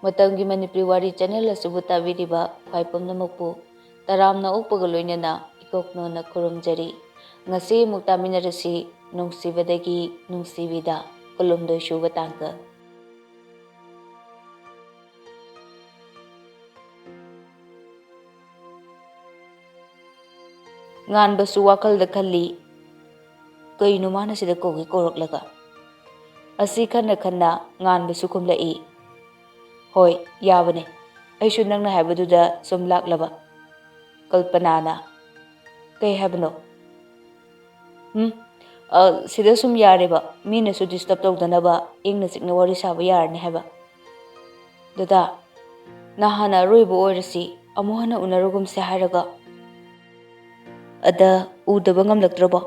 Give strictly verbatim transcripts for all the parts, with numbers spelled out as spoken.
ꯃꯇꯝꯒꯤ ꯃꯅꯤꯄꯨꯔꯤ ꯋꯥꯔꯤ ꯆꯦꯅꯦꯜ ꯑꯁꯤꯕꯨ ꯇꯥꯕꯤꯔꯤꯕ ꯈ꯭ꯋꯥꯏ ꯄꯨꯝꯅꯃꯛꯄꯨ ꯇꯔꯥꯝꯅ ꯑꯣꯛꯄꯒ ꯂꯣꯏꯅꯅ ꯏꯀꯣꯛꯅꯣꯅ ꯈꯨꯔꯨꯝꯖꯔꯤ꯫ ꯉꯁꯤ ꯑꯃꯨꯛ ꯇꯥꯃꯤꯟꯅꯔꯁꯤ ꯅꯨꯡꯁꯤꯕꯗꯒꯤ ꯅꯨꯡꯁꯤꯕꯤꯗ, ꯀꯨꯟꯍꯨꯝꯗꯣꯏ ꯁꯨꯕ ꯇꯥꯡꯀꯛ꯫ ꯉꯥꯟꯕꯁꯨ ꯋꯥꯈꯜꯗ ꯈꯜꯂꯤ, "ꯀꯩꯅꯣ ꯃꯥꯅ ꯁꯤꯗ ꯀꯧꯒꯦ ꯀꯧꯔꯛꯂꯒ?" ꯑꯁꯤ ꯈꯟꯅ ꯈꯟꯅ ꯉꯥꯟꯕꯁꯨ ꯈꯨꯝꯂꯛꯏ, "ꯍꯣꯏ, ꯌꯥꯕꯅꯦ꯫ ꯑꯩꯁꯨ ꯅꯪꯅ ꯍꯥꯏꯕꯗꯨꯗ ꯁꯨꯝ ꯂꯥꯛꯂꯕ꯫" ꯀꯜꯄꯅꯥꯅ, "ꯀꯩ ꯍꯥꯏꯕꯅꯣ?" "ꯎꯝ, ꯑ, ꯁꯤꯗ ꯁꯨꯝ ꯌꯥꯔꯦꯕ, ꯃꯤꯅꯁꯨ ꯗꯤꯁꯇꯔꯕ ꯇꯧꯗꯅꯕ ꯏꯪꯅ ꯆꯤꯛꯅ ꯋꯥꯔꯤ ꯁꯥꯕ ꯌꯥꯔꯅꯤ ꯍꯥꯏꯕ꯫" "ꯗꯗꯥ, ꯅꯍꯥꯟꯅ ꯑꯔꯣꯏꯕ ꯑꯣꯏꯔꯁꯤ, ꯑꯃꯨꯛ ꯍꯟꯅ ꯎꯅꯔꯨꯒꯨꯝꯁꯦ ꯍꯥꯏꯔꯒ꯫" "ꯑꯗ ꯎꯗꯕ ꯉꯝꯂꯛꯇ꯭ꯔꯕꯣ?"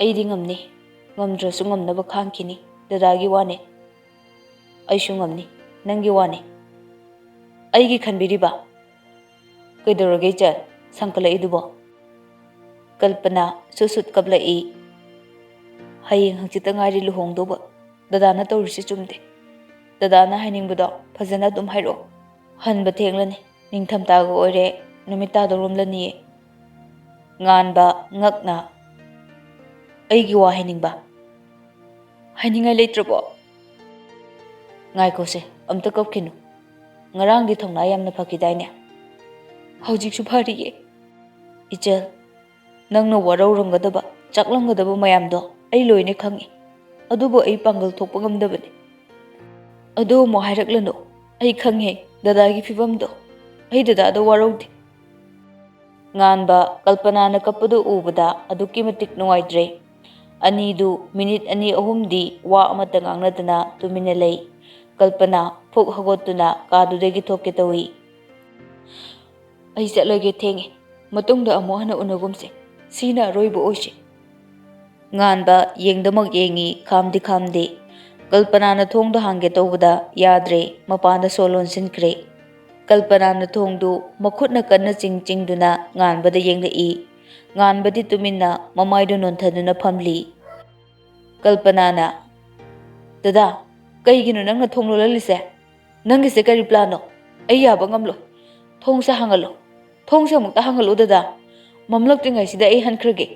"ꯑꯩꯗꯤ ꯉꯝꯅꯤ, ꯉꯝꯗ꯭ꯔꯁꯨ ꯉꯝꯅꯕ ꯈꯥꯡꯈꯤꯅꯤ, ꯗꯗꯥꯒꯤ ꯋꯥꯅꯦ꯫" "ꯑꯩꯁꯨ ꯉꯝꯅꯤ, ꯅꯪꯒꯤ ꯋꯥꯅꯦ꯫" "ꯑꯩꯒꯤ ꯈꯟꯕꯤꯔꯤꯕ? ꯀꯩꯗꯧꯔꯒꯦ ꯏꯆꯟ, ꯁꯪꯀꯠꯂꯛꯏꯗꯨꯕꯣ?" ꯀꯜꯄꯅꯥ ꯁꯨꯠ ꯁꯨꯠ ꯀꯞꯂꯛꯏ꯫ "ꯍꯌꯦꯡ ꯍꯪꯆꯤꯠꯇ ꯉꯥꯏꯔꯤ ꯂꯨꯍꯣꯡꯗꯧꯕ꯫ ꯗꯗꯥꯅ ꯇꯧꯔꯤꯁꯤ ꯆꯨꯝꯗꯦ꯫ ꯗꯗꯥꯅ ꯍꯥꯏꯅꯤꯡꯕꯗꯣ ꯐꯖꯅ ꯑꯗꯨꯝ ꯍꯥꯏꯔꯛꯑꯣ꯫ ꯍꯟꯕ ꯊꯦꯡꯂꯅꯤ, ꯅꯤꯡꯊꯝꯊꯥꯒ ꯑꯣꯏꯔꯦ, ꯅꯨꯃꯤꯠ ꯇꯥꯗꯧꯔꯝꯂꯅꯤꯌꯦ꯫" ꯉꯥꯟꯕ ꯉꯛꯅ, "ꯑꯩꯒꯤ ꯋꯥ ꯍꯥꯏꯅꯤꯡꯕ? ꯍꯥꯏꯅꯤꯡꯉꯥꯏ ꯂꯩꯇ꯭ꯔꯕꯣ?" "ꯉꯥꯏꯈꯣꯁꯦ, ꯑꯝꯇ ꯀꯞꯈꯤꯅꯨ꯫ ꯉꯔꯥꯡꯗꯤ ꯊꯧꯅꯥ ꯌꯥꯝꯅ ꯐꯈꯤꯗꯥꯏꯅꯦ?" "ꯍꯧꯖꯤꯛꯁꯨ ꯐꯔꯤꯌꯦ꯫ ꯏꯆꯜ, ꯅꯪꯅ ꯋꯥꯔꯧꯔꯝꯒꯗꯕ, ꯆꯥꯛꯂꯝꯒꯗꯕ ꯃꯌꯥꯝꯗꯣ ꯑꯩ ꯂꯣꯏꯅ ꯈꯪꯉꯤ꯫ ꯑꯗꯨꯕꯨ ꯑꯩ ꯄꯥꯡꯒꯜ ꯊꯣꯛꯄ ꯉꯝꯗꯕꯅꯤ꯫ ꯑꯗꯨ ꯑꯃꯨꯛ ꯍꯥꯏꯔꯛꯂꯅꯨ꯫ ꯑꯩ ꯈꯪꯉꯦ ꯗꯗꯥꯒꯤ ꯐꯤꯕꯝꯗꯣ꯫ ꯑꯩ ꯗꯗꯥꯗ ꯋꯥꯔꯧꯗꯦ꯫" ꯉꯥꯟꯕ ꯀꯜꯄꯅꯥꯅ ꯀꯞꯄꯗꯨ ꯎꯕꯗ ꯑꯗꯨꯛꯀꯤ ꯃꯇꯤꯛ ꯅꯨꯡꯉꯥꯏꯇ꯭ꯔꯦ꯫ ꯑꯅꯤꯗꯨ ꯃꯤꯅꯤꯠ ꯑꯅꯤ ꯑꯍꯨꯝꯗꯤ ꯋꯥ ꯑꯃꯠꯇ ꯉꯥꯡꯅꯗꯅ ꯇꯨꯃꯤꯟꯅ ꯂꯩ꯫ ꯀꯜꯄꯅꯥ ꯐꯨꯛ ꯍꯧꯒꯠꯇꯨꯅ ꯀꯥꯗꯨꯗꯒꯤ ꯊꯣꯛꯀꯦ ꯇꯧꯏ꯫ "ꯑꯩ ꯆꯠꯂꯒꯦ, ꯊꯦꯡꯉꯦ꯫ ꯃꯇꯨꯡꯗ ꯑꯃꯨꯛ ꯍꯟꯅ ꯎꯅꯒꯨꯝꯁꯦ꯫ ꯁꯤꯅ ꯑꯔꯣꯏꯕ ꯑꯣꯏꯁꯦ꯫" ꯉꯥꯟꯕ ꯌꯦꯡꯗꯃꯛ ꯌꯦꯡꯉꯤ, ꯈꯥꯝꯗꯤ ꯈꯥꯝꯗꯦ꯫ ꯀꯜꯄꯅꯥꯅ ꯊꯣꯡꯗꯣ ꯍꯥꯡꯒꯦ ꯇꯧꯕꯗ ꯌꯥꯗ꯭ꯔꯦ, ꯃꯄꯥꯟꯗ ꯁꯣ ꯂꯣꯟꯁꯤꯟꯈ꯭ꯔꯦ꯫ ꯀꯜꯄꯅꯥꯅ ꯊꯣꯡꯗꯨ ꯃꯈꯨꯠꯅ ꯀꯟꯅ ꯆꯤꯡ ꯆꯤꯡꯗꯨꯅ ꯉꯥꯟꯕꯗ ꯌꯦꯡꯂꯛꯏ꯫ ꯉꯥꯟꯕꯗꯤ ꯇꯨꯃꯤꯟꯅ ꯃꯃꯥꯏꯗꯨ ꯅꯣꯟꯊꯗꯨꯅ ꯐꯝꯂꯤ꯫ ꯀꯜꯄꯅꯥꯅ, "ꯗꯗꯥ, ꯀꯩꯒꯤꯅꯣ ꯅꯪꯅ ꯊꯣꯡ ꯂꯣꯜꯍꯜꯂꯤꯁꯦ?" "ꯅꯪꯒꯤꯁꯦ ꯀꯔꯤ ꯄ꯭ꯂꯥꯟꯅꯣ? ꯑꯩ ꯌꯥꯕ ꯉꯝꯂꯣꯏ꯫ ꯊꯣꯡꯁꯦ ꯍꯥꯡꯍꯜꯂꯣ꯫ ꯊꯣꯡꯁꯦ ꯑꯃꯨꯛꯇ ꯍꯥꯡꯍꯜꯂꯣ, ꯗꯗꯥ꯫ ꯃꯝꯂꯛꯇ꯭ꯔꯤꯉꯩꯁꯤꯗ ꯑꯩ ꯍꯟꯈ꯭ꯔꯒꯦ꯫"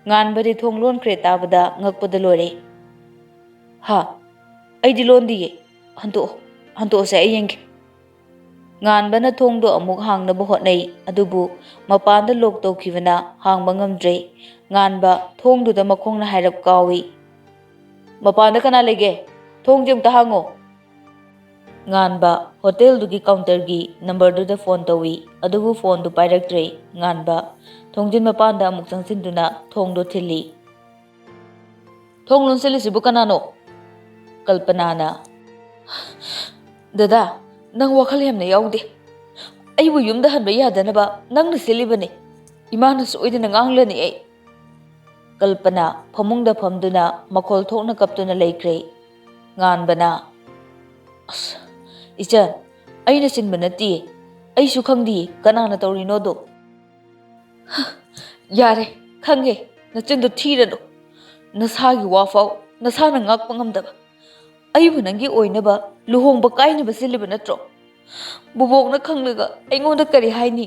ꯉꯥꯟꯕꯗꯤ ꯊꯣꯡ ꯂꯣꯟꯈ꯭ꯔꯦ ꯇꯥꯕꯗ ꯉꯛꯄꯗ ꯂꯣꯏꯔꯦ꯫ "ꯍꯥ? ꯑꯩꯗꯤ ꯂꯣꯟꯗꯤꯌꯦ꯫ ꯍꯟꯗꯣꯛꯑꯣ, ꯍꯟꯗꯣꯛꯑꯁꯦ, ꯑꯩ ꯌꯦꯡꯒꯦ꯫" ꯉꯥꯟꯕꯅ ꯊꯣꯡꯗꯣ ꯑꯃꯨꯛ ꯍꯥꯡꯅꯕ ꯍꯣꯠꯅꯩ, ꯑꯗꯨꯕꯨ ꯃꯄꯥꯟꯗ ꯂꯣꯛ ꯇꯧꯈꯤꯕꯅ ꯍꯥꯡꯕ ꯉꯝꯗ꯭ꯔꯦ꯫ ꯉꯥꯟꯕ ꯊꯣꯡꯗꯨꯗ ꯃꯈꯣꯡꯅ ꯍꯥꯏꯔꯞ ꯀꯥꯎꯏ꯫ "ꯃꯄꯥꯟꯗ ꯀꯅꯥ ꯂꯩꯒꯦ? ꯊꯣꯡꯁꯦ ꯑꯃꯨꯛꯇ ꯍꯥꯡꯉꯣ꯫" ꯉꯥꯟꯕ ꯍꯣꯇꯦꯜꯗꯨꯒꯤ ꯀꯥꯎꯟꯇꯔꯒꯤ ꯅꯝꯕꯔꯗꯨꯗ ꯐꯣꯟ ꯇꯧꯏ, ꯑꯗꯨꯕꯨ ꯐꯣꯟꯗꯨ ꯄꯥꯏꯔꯛꯇ꯭ꯔꯦ꯫ ꯉꯥꯟꯕ ꯊꯣꯡꯖꯤꯟ ꯃꯄꯥꯟꯗ ꯑꯃꯨꯛ ꯆꯪꯁꯤꯟꯗꯨꯅ ꯊꯣꯡꯗꯣ ꯊꯤꯜꯂꯤ꯫ "ꯊꯣꯡ ꯂꯣꯟꯁꯤꯜꯂꯤꯁꯤꯕꯨ ꯀꯅꯥꯅꯣ?" ꯀꯜꯄꯅꯥꯅ꯫ "ꯗꯗꯥ, ꯅꯪ ꯋꯥꯈꯜ ꯌꯥꯝꯅ ꯌꯥꯎꯗꯦ꯫ ꯑꯩꯕꯨ ꯌꯨꯝꯗ ꯍꯟꯕ ꯌꯥꯗꯅꯕ ꯅꯪꯅ ꯁꯤꯜꯂꯤꯕꯅꯤ꯫ ꯏꯃꯥꯅ ꯁꯣꯏꯗꯅ ꯉꯥꯡꯂꯅꯤ ꯑꯩ꯫" ꯀꯜꯄꯅꯥ ꯐꯃꯨꯡꯗ ꯐꯝꯗꯨꯅ ꯃꯈꯣꯜ ꯊꯣꯛꯅ ꯀꯞꯇꯨꯅ ꯂꯩꯈ꯭ꯔꯦ꯫ ꯉꯥꯟꯕꯅ, "ꯑꯁ, ꯏꯆꯟ, ꯑꯩꯅ ꯁꯤꯟꯕ ꯅꯠꯇꯤꯌꯦ꯫ ꯑꯩꯁꯨ ꯈꯪꯗꯤꯌꯦ ꯀꯅꯥꯅ ꯇꯧꯔꯤꯅꯣꯗꯣ꯫" "ꯌꯥꯔꯦ, ꯈꯪꯉꯦ꯫ ꯅꯆꯤꯟꯗꯣ ꯊꯤꯔꯅꯨ꯫ ꯅꯁꯥꯒꯤ ꯋꯥꯐꯥꯎ ꯅꯁꯥꯅ ꯉꯥꯛꯄ ꯉꯝꯗꯕ꯫ ꯑꯩꯕꯨ ꯅꯪꯒꯤ ꯑꯣꯏꯅꯕ ꯂꯨꯍꯣꯡꯕ ꯀꯥꯏꯅꯕ ꯁꯤꯜꯂꯤꯕ ꯅꯠꯇ꯭ꯔꯣ? ꯕꯨꯕꯣꯛꯅ ꯈꯪꯂꯒ ꯑꯩꯉꯣꯟꯗ ꯀꯔꯤ ꯍꯥꯏꯅꯤ?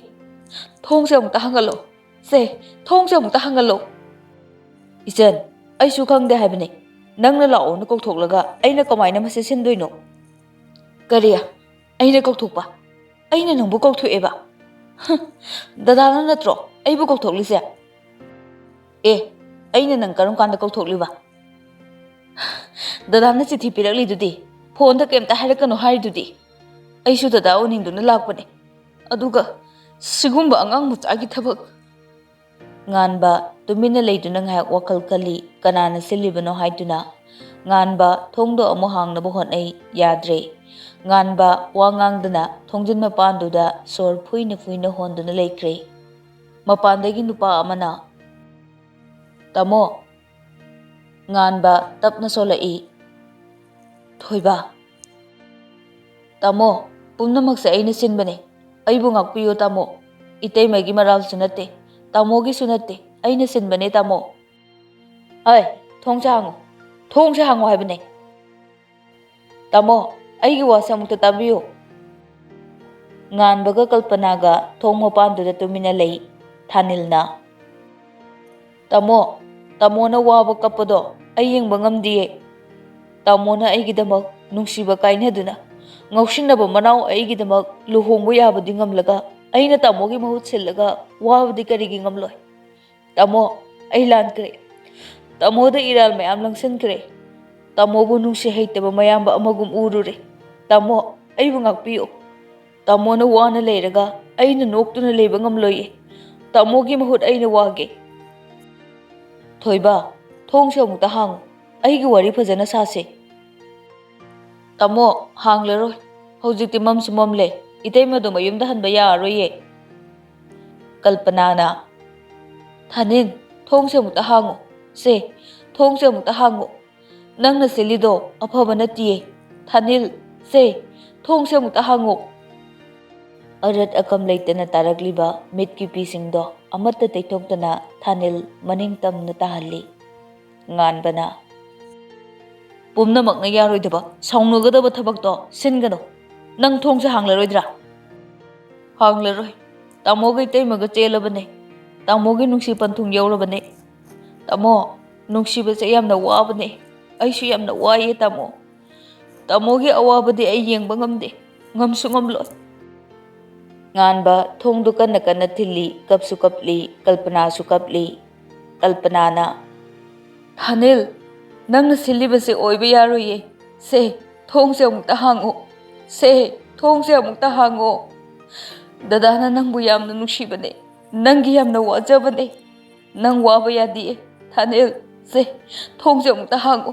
ꯊꯣꯡꯁꯦ ꯑꯃꯨꯛꯇ ꯍꯥꯡꯍꯜꯂꯣ꯫ ꯁꯦ, ꯊꯣꯡꯁꯦ ꯑꯃꯨꯛꯇ ꯍꯥꯡꯍꯜꯂꯣ꯫" "ꯏꯆꯟ, ꯑꯩꯁꯨ ꯈꯪꯗꯦ ꯍꯥꯏꯕꯅꯦ꯫ ꯅꯪꯅ ꯂꯥꯛꯑꯣꯅ ꯀꯧꯊꯣꯛꯂꯒ ꯑꯩꯅ ꯀꯃꯥꯏꯅ ꯃꯁꯤ ꯁꯤꯟꯗꯣꯏꯅꯣ?" "ꯀꯔꯤ? ꯑꯩꯅ ꯀꯧꯊꯣꯛꯄ? ꯑꯩꯅ ꯅꯪꯕꯨ ꯀꯧꯊꯣꯛꯑꯦꯕ? ꯍ, ꯗꯗꯥꯅ ꯅꯠꯇ꯭ꯔꯣ ꯑꯩꯕꯨ ꯀꯧꯊꯣꯛꯂꯤꯁꯦ?" "ꯑꯦ, ꯑꯩꯅ ꯅꯪ ꯀꯔꯝ ꯀꯥꯟꯗ ꯀꯧꯊꯣꯛꯂꯤꯕ? ꯗꯗꯥꯅ ꯆꯤꯊꯤ ꯄꯤꯔꯛꯂꯤꯗꯨꯗꯤ, ꯐꯣꯟꯗ ꯀꯩꯝꯇ ꯍꯥꯏꯔꯛꯀꯅꯨ ꯍꯥꯏꯔꯤꯗꯨꯗꯤ꯫ ꯑꯩꯁꯨ ꯗꯗꯥ ꯎꯅꯤꯡꯗꯨꯅ ꯂꯥꯛꯄꯅꯦ꯫ ꯑꯗꯨꯒ ꯁꯤꯒꯨꯝꯕ ꯑꯉꯥꯡ ꯃꯆꯥꯒꯤ ꯊꯕꯛ꯫" ꯉꯥꯟꯕ ꯇꯨꯃꯤꯟꯅ ꯂꯩꯗꯨꯅ ꯉꯥꯏꯍꯥꯛ ꯋꯥꯈꯜ ꯈꯜꯂꯤ, ꯀꯅꯥꯅ ꯁꯤꯜꯂꯤꯕꯅꯣ ꯍꯥꯏꯗꯨꯅ꯫ ꯉꯥꯟꯕ ꯊꯣꯡꯗꯣ ꯑꯃꯨꯛ ꯍꯥꯡꯅꯕ ꯍꯣꯠꯅꯩ, ꯌꯥꯗ꯭ꯔꯦ꯫ ꯉꯥꯟꯕ ꯋꯥ ꯉꯥꯡꯗꯅ ꯊꯣꯡꯖꯤꯟ ꯃꯄꯥꯟꯗꯨꯗ ꯁꯣꯔ ꯐꯨꯏꯅ ꯐꯨꯏꯅ ꯍꯣꯟꯗꯨꯅ ꯂꯩꯈ꯭ꯔꯦ꯫ ꯃꯄꯥꯟꯗꯒꯤ ꯅꯨꯄꯥ ꯑꯃꯅ, "ꯇꯥꯃꯣ꯫" ꯉꯥꯟꯕ ꯇꯞꯅ ꯁꯣꯜꯂꯛꯏ꯫ "ꯊꯣꯏꯕ꯫" "ꯇꯥꯃꯣ, ꯄꯨꯝꯅꯃꯛꯁꯦ ꯑꯩꯅ ꯁꯤꯟꯕꯅꯦ꯫ ꯑꯩꯕꯨ ꯉꯥꯛꯄꯤꯌꯨ ꯇꯥꯃꯣ꯫ ꯏꯇꯩꯃꯒꯤ ꯃꯔꯥꯜꯁꯨ ꯅꯠꯇꯦ, ꯇꯥꯃꯣꯒꯤꯁꯨ ꯅꯠꯇꯦ꯫ ꯑꯩꯅ ꯁꯤꯟꯕꯅꯦ ꯇꯥꯃꯣ꯫" "ꯑꯩ, ꯊꯣꯡꯁꯦ ꯍꯥꯡꯉꯨ꯫ ꯊꯣꯡꯁꯦ ꯍꯥꯡꯉꯨ ꯍꯥꯏꯕꯅꯦ꯫" "ꯇꯥꯃꯣ, ꯑꯩꯒꯤ ꯋꯥꯁꯦ ꯑꯃꯨꯛꯇ ꯇꯥꯕꯤꯌꯨ꯫ ꯉꯥꯟꯕꯒ ꯀꯜꯄꯅꯥꯒ ꯊꯣꯡ ꯃꯄꯥꯟꯗꯨꯗ ꯇꯨꯃꯤꯟꯅ ꯂꯩ꯫ ꯊꯥꯅꯤꯜꯅ, "ꯇꯥꯃꯣ, ꯇꯥꯃꯣꯅ ꯋꯥꯕ ꯀꯞꯄꯗꯣ ꯑꯩ ꯌꯦꯡꯕ ꯉꯝꯗꯤꯌꯦ꯫ ꯇꯥꯃꯣꯅ ꯑꯩꯒꯤꯗꯃꯛ ꯅꯨꯡꯁꯤꯕ ꯀꯥꯏꯅꯗꯨꯅ, ꯉꯥꯎꯁꯤꯟꯅꯕ ꯃꯅꯥꯎ ꯑꯩꯒꯤꯗꯃꯛ ꯂꯨꯍꯣꯡꯕ ꯌꯥꯕꯗꯤ ꯉꯝꯂꯒ, ꯑꯩꯅ ꯇꯥꯃꯣꯒꯤ ꯃꯍꯨꯠ ꯁꯤꯜꯂꯒ ꯋꯥꯕꯗꯤ ꯀꯔꯤꯒꯤ ꯉꯝꯂꯣꯏ? ꯇꯥꯃꯣ, ꯑꯩ ꯂꯥꯟꯈ꯭ꯔꯦ꯫ ꯇꯥꯃꯣꯗ ꯏꯔꯥꯜ ꯃꯌꯥꯝ ꯂꯪꯁꯤꯟꯈ꯭ꯔꯦ꯫ ꯇꯥꯃꯣꯕꯨ ꯅꯨꯡꯁꯤ ꯍꯩꯇꯕ ꯃꯌꯥꯝꯕ ꯑꯃꯒꯨꯝ ꯎꯔꯨꯔꯦ꯫ ꯇꯥꯃꯣ, ꯑꯩꯕꯨ ꯉꯥꯛꯄꯤꯌꯨ꯫ ꯇꯥꯃꯣꯅ ꯋꯥꯅ ꯂꯩꯔꯒ ꯑꯩꯅ ꯅꯣꯛꯇꯨꯅ ꯂꯩꯕ ꯉꯝꯂꯣꯏꯌꯦ꯫ ꯇꯥꯃꯣꯒꯤ ꯃꯍꯨꯠ ꯑꯩꯅ ꯋꯥꯒꯦ꯫" "ꯊꯣꯏꯕ, ꯊꯣꯡꯁꯦ ꯑꯃꯨꯛꯇ ꯍꯥꯡꯉꯨ꯫ ꯑꯩꯒꯤ ꯋꯥꯔꯤ ꯐꯖꯅ ꯁꯥꯁꯦ꯫" "ꯇꯥꯃꯣ, ꯍꯥꯡꯂꯔꯣꯏ꯫ ꯍꯧꯖꯤꯛꯇꯤ ꯃꯝꯁꯨ ꯃꯝꯂꯦ꯫ ꯏꯇꯩꯃꯗꯣ ꯃꯌꯨꯝꯗ ꯍꯟꯕ ꯌꯥꯔꯔꯣꯏꯌꯦ꯫" ꯀꯜꯄꯅꯥꯅ, "ꯊꯥꯅꯤꯜ, ꯊꯣꯡꯁꯦ ꯑꯃꯨꯛꯇ ꯍꯥꯡꯉꯨ꯫ ꯁꯦ, ꯊꯣꯡꯁꯦ ꯑꯃꯨꯛꯇ ꯍꯥꯡꯉꯨ꯫ ꯅꯪꯅ ꯁꯤꯜꯂꯤꯗꯣ ꯑꯐꯕ ꯅꯠꯇꯤꯌꯦ꯫ ꯊꯥꯅꯤꯜ, ꯁꯦ, ꯊꯣꯡꯁꯦ ꯑꯃꯨꯛꯇ ꯍꯥꯡꯉꯨ꯫" ꯑꯔꯠ ꯑꯀꯝ ꯂꯩꯇꯅ ꯇꯥꯔꯛꯂꯤꯕ ꯃꯤꯠꯀꯤ ꯄꯤꯁꯤꯡꯗꯣ ꯑꯃꯠꯇ ꯇꯩꯊꯣꯛꯇꯅ ꯊꯥꯅꯤꯜ ꯃꯅꯤꯡ ꯇꯝꯅ ꯇꯥꯍꯜꯂꯤ꯫ ꯉꯥꯟꯕꯅ, "ꯄꯨꯝꯅꯃꯛꯅ ꯌꯥꯔꯣꯏꯗꯕ, ꯁꯥꯎꯅꯒꯗꯕ ꯊꯕꯛꯇꯣ ꯁꯤꯟꯒꯅꯨ꯫ ꯅꯪ ꯊꯣꯡꯁꯦ ꯍꯥꯡꯂꯔꯣꯏꯗ꯭ꯔꯥ?" "ꯍꯥꯡꯂꯔꯣꯏ꯫ ꯇꯥꯃꯣꯒ ꯏꯇꯩꯃꯒ ꯆꯦꯜꯂꯕꯅꯦ꯫ ꯇꯥꯃꯣꯒꯤ ꯅꯨꯡꯁꯤ ꯄꯟꯊꯨꯡ ꯌꯧꯔꯕꯅꯦ꯫ ꯇꯥꯃꯣ, ꯅꯨꯡꯁꯤꯕꯁꯦ ꯌꯥꯝꯅ ꯋꯥꯕꯅꯦ꯫ ꯑꯩꯁꯨ ꯌꯥꯝꯅ ꯋꯥꯏꯌꯦ ꯇꯥꯃꯣ꯫ ꯇꯥꯃꯣꯒꯤ ꯑꯋꯥꯕꯗꯤ ꯑꯩ ꯌꯦꯡꯕ ꯉꯝꯗꯦ꯫ ꯉꯝꯁꯨ ꯉꯝꯂꯣꯏ꯫" ꯉꯥꯟꯕ ꯊꯣꯡꯗꯨ ꯀꯟꯅ ꯀꯟꯅ ꯊꯤꯜꯂꯤ, ꯀꯞꯁꯨ ꯀꯞꯂꯤ, ꯀꯜꯄꯅꯥꯁꯨ ꯀꯞꯂꯤ꯫ ꯀꯜꯄꯅꯥꯅ, "ꯊꯥꯅꯤꯜ, ꯅꯪꯅ ꯁꯤꯜꯂꯤꯕꯁꯦ ꯑꯣꯏꯕ ꯌꯥꯔꯣꯏꯌꯦ꯫ ꯁꯦ, ꯊꯣꯡꯁꯦ ꯑꯃꯨꯛꯇ ꯍꯥꯡꯉꯣ꯫ ꯁꯦ, ꯊꯣꯡꯁꯦ ꯑꯃꯨꯛꯇ ꯍꯥꯡꯉꯣ꯫ ꯗꯗꯥꯅ ꯅꯪꯕꯨ ꯌꯥꯝꯅ ꯅꯨꯡꯁꯤꯕꯅꯦ꯫ ꯅꯪꯒꯤ ꯌꯥꯝꯅ ꯋꯥꯖꯕꯅꯦ꯫ ꯅꯪ ꯋꯥꯕ ꯌꯥꯗꯤꯌꯦ꯫ ꯊꯥꯅꯤꯜ, ꯁꯦ, ꯊꯣꯡꯁꯦ ꯑꯃꯨꯛꯇ ꯍꯥꯡꯉꯣ꯫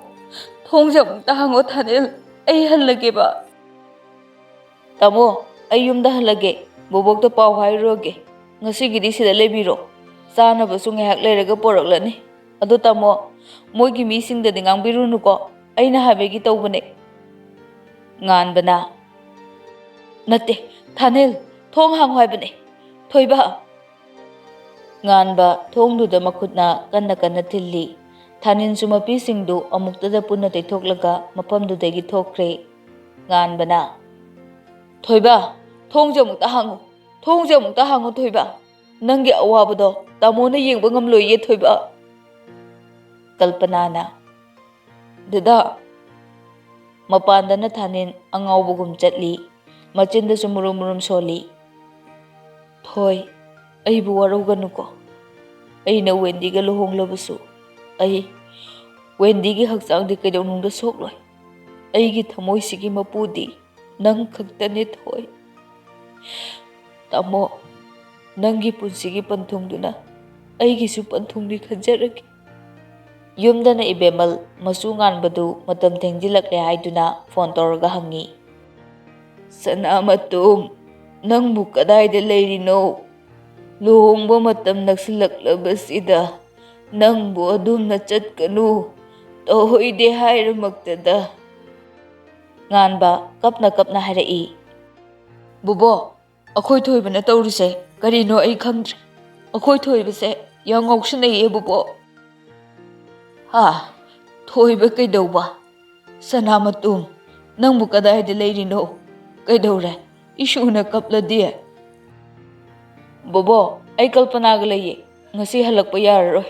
ꯊꯣꯡꯁꯦ ꯑꯃꯨꯛꯇ ꯍꯥꯡꯉꯣ, ꯊꯥꯅꯤꯜ꯫ ꯑꯩ ꯍꯜꯂꯒꯦꯕ꯫" "ꯇꯥꯃꯣ, ꯑꯩ ꯌꯨꯝꯗ ꯍꯜꯂꯒꯦ꯫ ꯕꯣꯕꯣꯛꯇ ꯄꯥꯎ ꯍꯥꯏꯔꯨꯔꯒꯦ꯫ ꯉꯁꯤꯒꯤꯗꯤ ꯁꯤꯗ ꯂꯩꯕꯤꯔꯣ꯫ ꯆꯥꯅꯕꯁꯨ ꯉꯥꯏꯍꯥꯛ ꯂꯩꯔꯒ ꯄꯣꯔꯛꯂꯅꯤ꯫ ꯑꯗꯣ ꯇꯥꯃꯣ, ꯃꯣꯏꯒꯤ ꯃꯤꯁꯤꯡꯗꯗꯤ ꯉꯥꯡꯕꯤꯔꯨꯅꯨꯀꯣ꯫ ꯑꯩꯅ ꯍꯥꯏꯕꯒꯤ ꯇꯧꯕꯅꯦ꯫" ꯉꯥꯟꯕꯅ, "ꯅꯠꯇꯦ, ꯊꯥꯅꯤꯜ, ꯊꯣꯡ ꯍꯥꯡꯉꯨ ꯍꯥꯏꯕꯅꯦ꯫ ꯊꯣꯏꯕ꯫" ꯉꯥꯟꯕ ꯊꯣꯡꯗꯨꯗ ꯃꯈꯨꯠꯅ ꯀꯟꯅ ꯀꯟꯅ ꯊꯤꯜꯂꯤ꯫ ꯊꯥꯅꯤꯜꯁꯨ ꯃꯄꯤꯁꯤꯡꯗꯨ ꯑꯃꯨꯛꯇꯗ ꯄꯨꯟꯅ ꯇꯩꯊꯣꯛꯂꯒ ꯃꯐꯝꯗꯨꯗꯒꯤ ꯊꯣꯛꯈ꯭ꯔꯦ꯫ ꯉꯥꯟꯕꯅ, "ꯊꯣꯏꯕ, ꯊꯣꯡꯁꯦ ꯑꯃꯨꯛꯇ ꯍꯥꯡꯉꯨ, ꯊꯣꯡꯁꯦ ꯑꯃꯨꯛꯇ ꯍꯥꯡꯉꯨ ꯊꯣꯏꯕ, ꯅꯪꯒꯤ ꯑꯋꯥꯕꯗꯣ ꯇꯥꯃꯣꯅ ꯌꯦꯡꯕ ꯉꯝꯂꯣꯏꯌꯦ ꯊꯣꯏꯕ"꯫ ꯀꯜꯄꯅꯥꯅ, "ꯗꯗꯥ"꯫ ꯃꯄꯥꯟꯗꯅ ꯊꯥꯅꯤꯟ ꯑꯉꯥꯎꯕꯒꯨꯝ ꯆꯠꯂꯤ, ꯃꯆꯤꯟꯗꯁꯨ ꯃꯨꯔꯨꯝ ꯃꯨꯔꯨꯝ ꯁꯣꯜꯂꯤ꯫ "ꯊꯣꯏ, ꯑꯩꯕꯨ ꯋꯥꯔꯧꯒꯅꯨꯀꯣ꯫ ꯑꯩꯅ ꯋꯦꯟꯗꯤꯒ ꯂꯨꯍꯣꯡꯂꯕꯁꯨ ꯑꯩ ꯋꯦꯟꯗꯤꯒꯤ ꯍꯛꯆꯥꯡꯗꯤ ꯀꯩꯗꯧꯅꯨꯡꯗ ꯁꯣꯛꯂꯣꯏ꯫ ꯑꯩꯒꯤ ꯊꯃꯣꯏꯁꯤꯒꯤ ꯃꯄꯨꯗꯤ ꯅꯪ ꯈꯛꯇꯅꯦ ꯊꯣꯏ꯫ ꯇꯥꯃꯣ, ꯅꯪꯒꯤ ꯄꯨꯟꯁꯤꯒꯤ ꯄꯟꯊꯨꯡꯗꯨꯅ ꯑꯩꯒꯤꯁꯨ ꯄꯟꯊꯨꯡꯅꯤ ꯈꯟꯖꯔꯒꯦ"꯫ ꯌꯨꯝꯗꯅ ꯏꯕꯦꯝꯃꯜ ꯃꯆꯨ ꯉꯥꯟꯕꯗꯨ ꯃꯇꯝ ꯊꯦꯡꯖꯤꯜꯂꯛꯂꯦ ꯍꯥꯏꯗꯨꯅ ꯐꯣꯟ ꯇꯧꯔꯒ ꯍꯪꯉꯤ꯫ "ꯁꯅꯥꯃꯇꯣꯝ, ꯅꯪꯕꯨ ꯀꯗꯥꯏꯗ ꯂꯩꯔꯤꯅꯣ? ꯂꯨꯍꯣꯡꯕ ꯃꯇꯝ ꯅꯛꯁꯤꯜꯂꯛꯂꯕꯁꯤꯗ ꯅꯪꯕꯨ ꯑꯗꯨꯝꯅ ꯆꯠꯀꯅꯨ, ꯇꯧꯍꯩꯗꯦ ꯍꯥꯏꯔꯃꯛꯇꯗ"꯫ ꯉꯥꯟꯕ ꯀꯞꯅ ꯀꯞꯅ ꯍꯥꯏꯔꯛꯏ꯫ "ꯕꯣꯕꯣ, ꯑꯩꯈꯣꯏ ꯊꯣꯏꯕꯅ ꯇꯧꯔꯤꯁꯦ ꯀꯔꯤꯅꯣ ꯑꯩ ꯈꯪꯗ꯭ꯔꯦ꯫ ꯑꯩꯈꯣꯏ ꯊꯣꯏꯕꯁꯦ ꯌꯥꯝ ꯉꯥꯎꯁꯤꯟꯅꯩꯌꯦ ꯕꯣꯕꯣ"꯫ "ꯍꯥ? ꯊꯣꯏꯕ ꯀꯩꯗꯧꯕ? ꯁꯅꯥꯃꯇꯣꯝ, ꯅꯪꯕꯨ ꯀꯗꯥꯏꯗ ꯂꯩꯔꯤꯅꯣ? ꯀꯩꯗꯧꯔꯦ? ꯏꯁꯨꯅ ꯀꯞꯂꯗꯤ?" "ꯕꯣꯕꯣ, ꯑꯩ ꯀꯜꯄꯅꯥꯒ ꯂꯩꯌꯦ꯫ ꯉꯁꯤ ꯍꯜꯂꯛꯄ ꯌꯥꯔꯔꯣꯏ꯫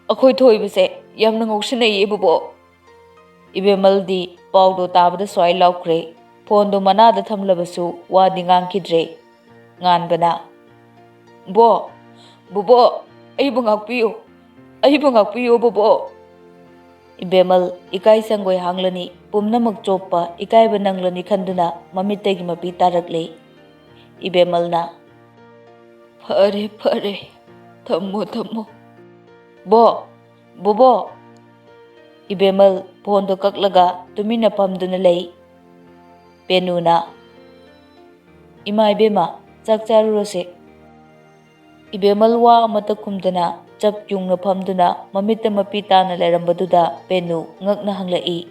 ꯑꯩꯈꯣꯏ ꯊꯣꯏꯕꯁꯦ ꯌꯥꯝꯅ ꯉꯥꯎꯁꯤꯟꯅꯩꯌꯦ ꯕꯣꯕꯣ"꯫ ꯏꯕꯦꯝꯃꯜꯗꯤ ꯄꯥꯎꯗꯣ ꯇꯥꯕꯗ ꯁ꯭ꯋꯥꯏ ꯂꯥꯎꯈ꯭ꯔꯦ꯫ ꯐꯣꯟꯗꯣ ꯃꯅꯥꯗ ꯊꯝꯂꯕꯁꯨ ꯋꯥꯗꯤ ꯉꯥꯡꯈꯤꯗ꯭ꯔꯦ꯫ ꯉꯥꯟꯕꯅ, "ꯕꯣ, ꯕꯣꯕꯣ, ꯑꯩꯕꯨ ꯉꯥꯛꯄꯤꯌꯨ, ꯑꯩꯕꯨ ꯉꯥꯛꯄꯤꯌꯨ ꯕꯣꯕꯣ"꯫ ꯏꯕꯦꯝꯃꯜ ꯏꯀꯥꯏ ꯁꯪꯒꯣꯏ ꯍꯥꯡꯂꯅꯤ, ꯄꯨꯝꯅꯃꯛ ꯆꯣꯞꯄ ꯏꯀꯥꯏꯕ ꯅꯪꯂꯅꯤ ꯈꯟꯗꯨꯅ ꯃꯃꯤꯠꯇꯒꯤ ꯃꯄꯤ ꯇꯥꯔꯛꯂꯦ꯫ ꯏꯕꯦꯝꯃꯜꯅ, "ꯐꯔꯦ, ꯐꯔꯦ, ꯊꯝꯃꯣ, ꯊꯝꯃꯣ"꯫ "ꯕꯣ, ꯕꯣꯕꯣ"꯫ ꯏꯕꯦꯝꯃꯜ ꯐꯣꯟꯗꯣ ꯀꯛꯂꯒ ꯇꯨꯃꯤꯟꯅ ꯐꯝꯗꯨꯅ ꯂꯩ꯫ ꯄꯦꯅꯨꯅ, "ꯏꯃꯥ ꯏꯕꯦꯝꯃ, ꯆꯥꯛ ꯆꯥꯔꯨꯔꯁꯦ"꯫ ꯏꯕꯦꯝꯃꯜ ꯋꯥ ꯑꯃꯠꯇ ꯈꯨꯝꯗꯅ ꯆꯞ ꯌꯨꯡꯅ ꯐꯝꯗꯨꯅ ꯃꯃꯤꯠꯇ ꯃꯄꯤ ꯇꯥꯅ ꯂꯩꯔꯝꯕꯗꯨꯗ ꯄꯦꯅꯨ ꯉꯛꯅ ꯍꯪꯂꯛꯏ,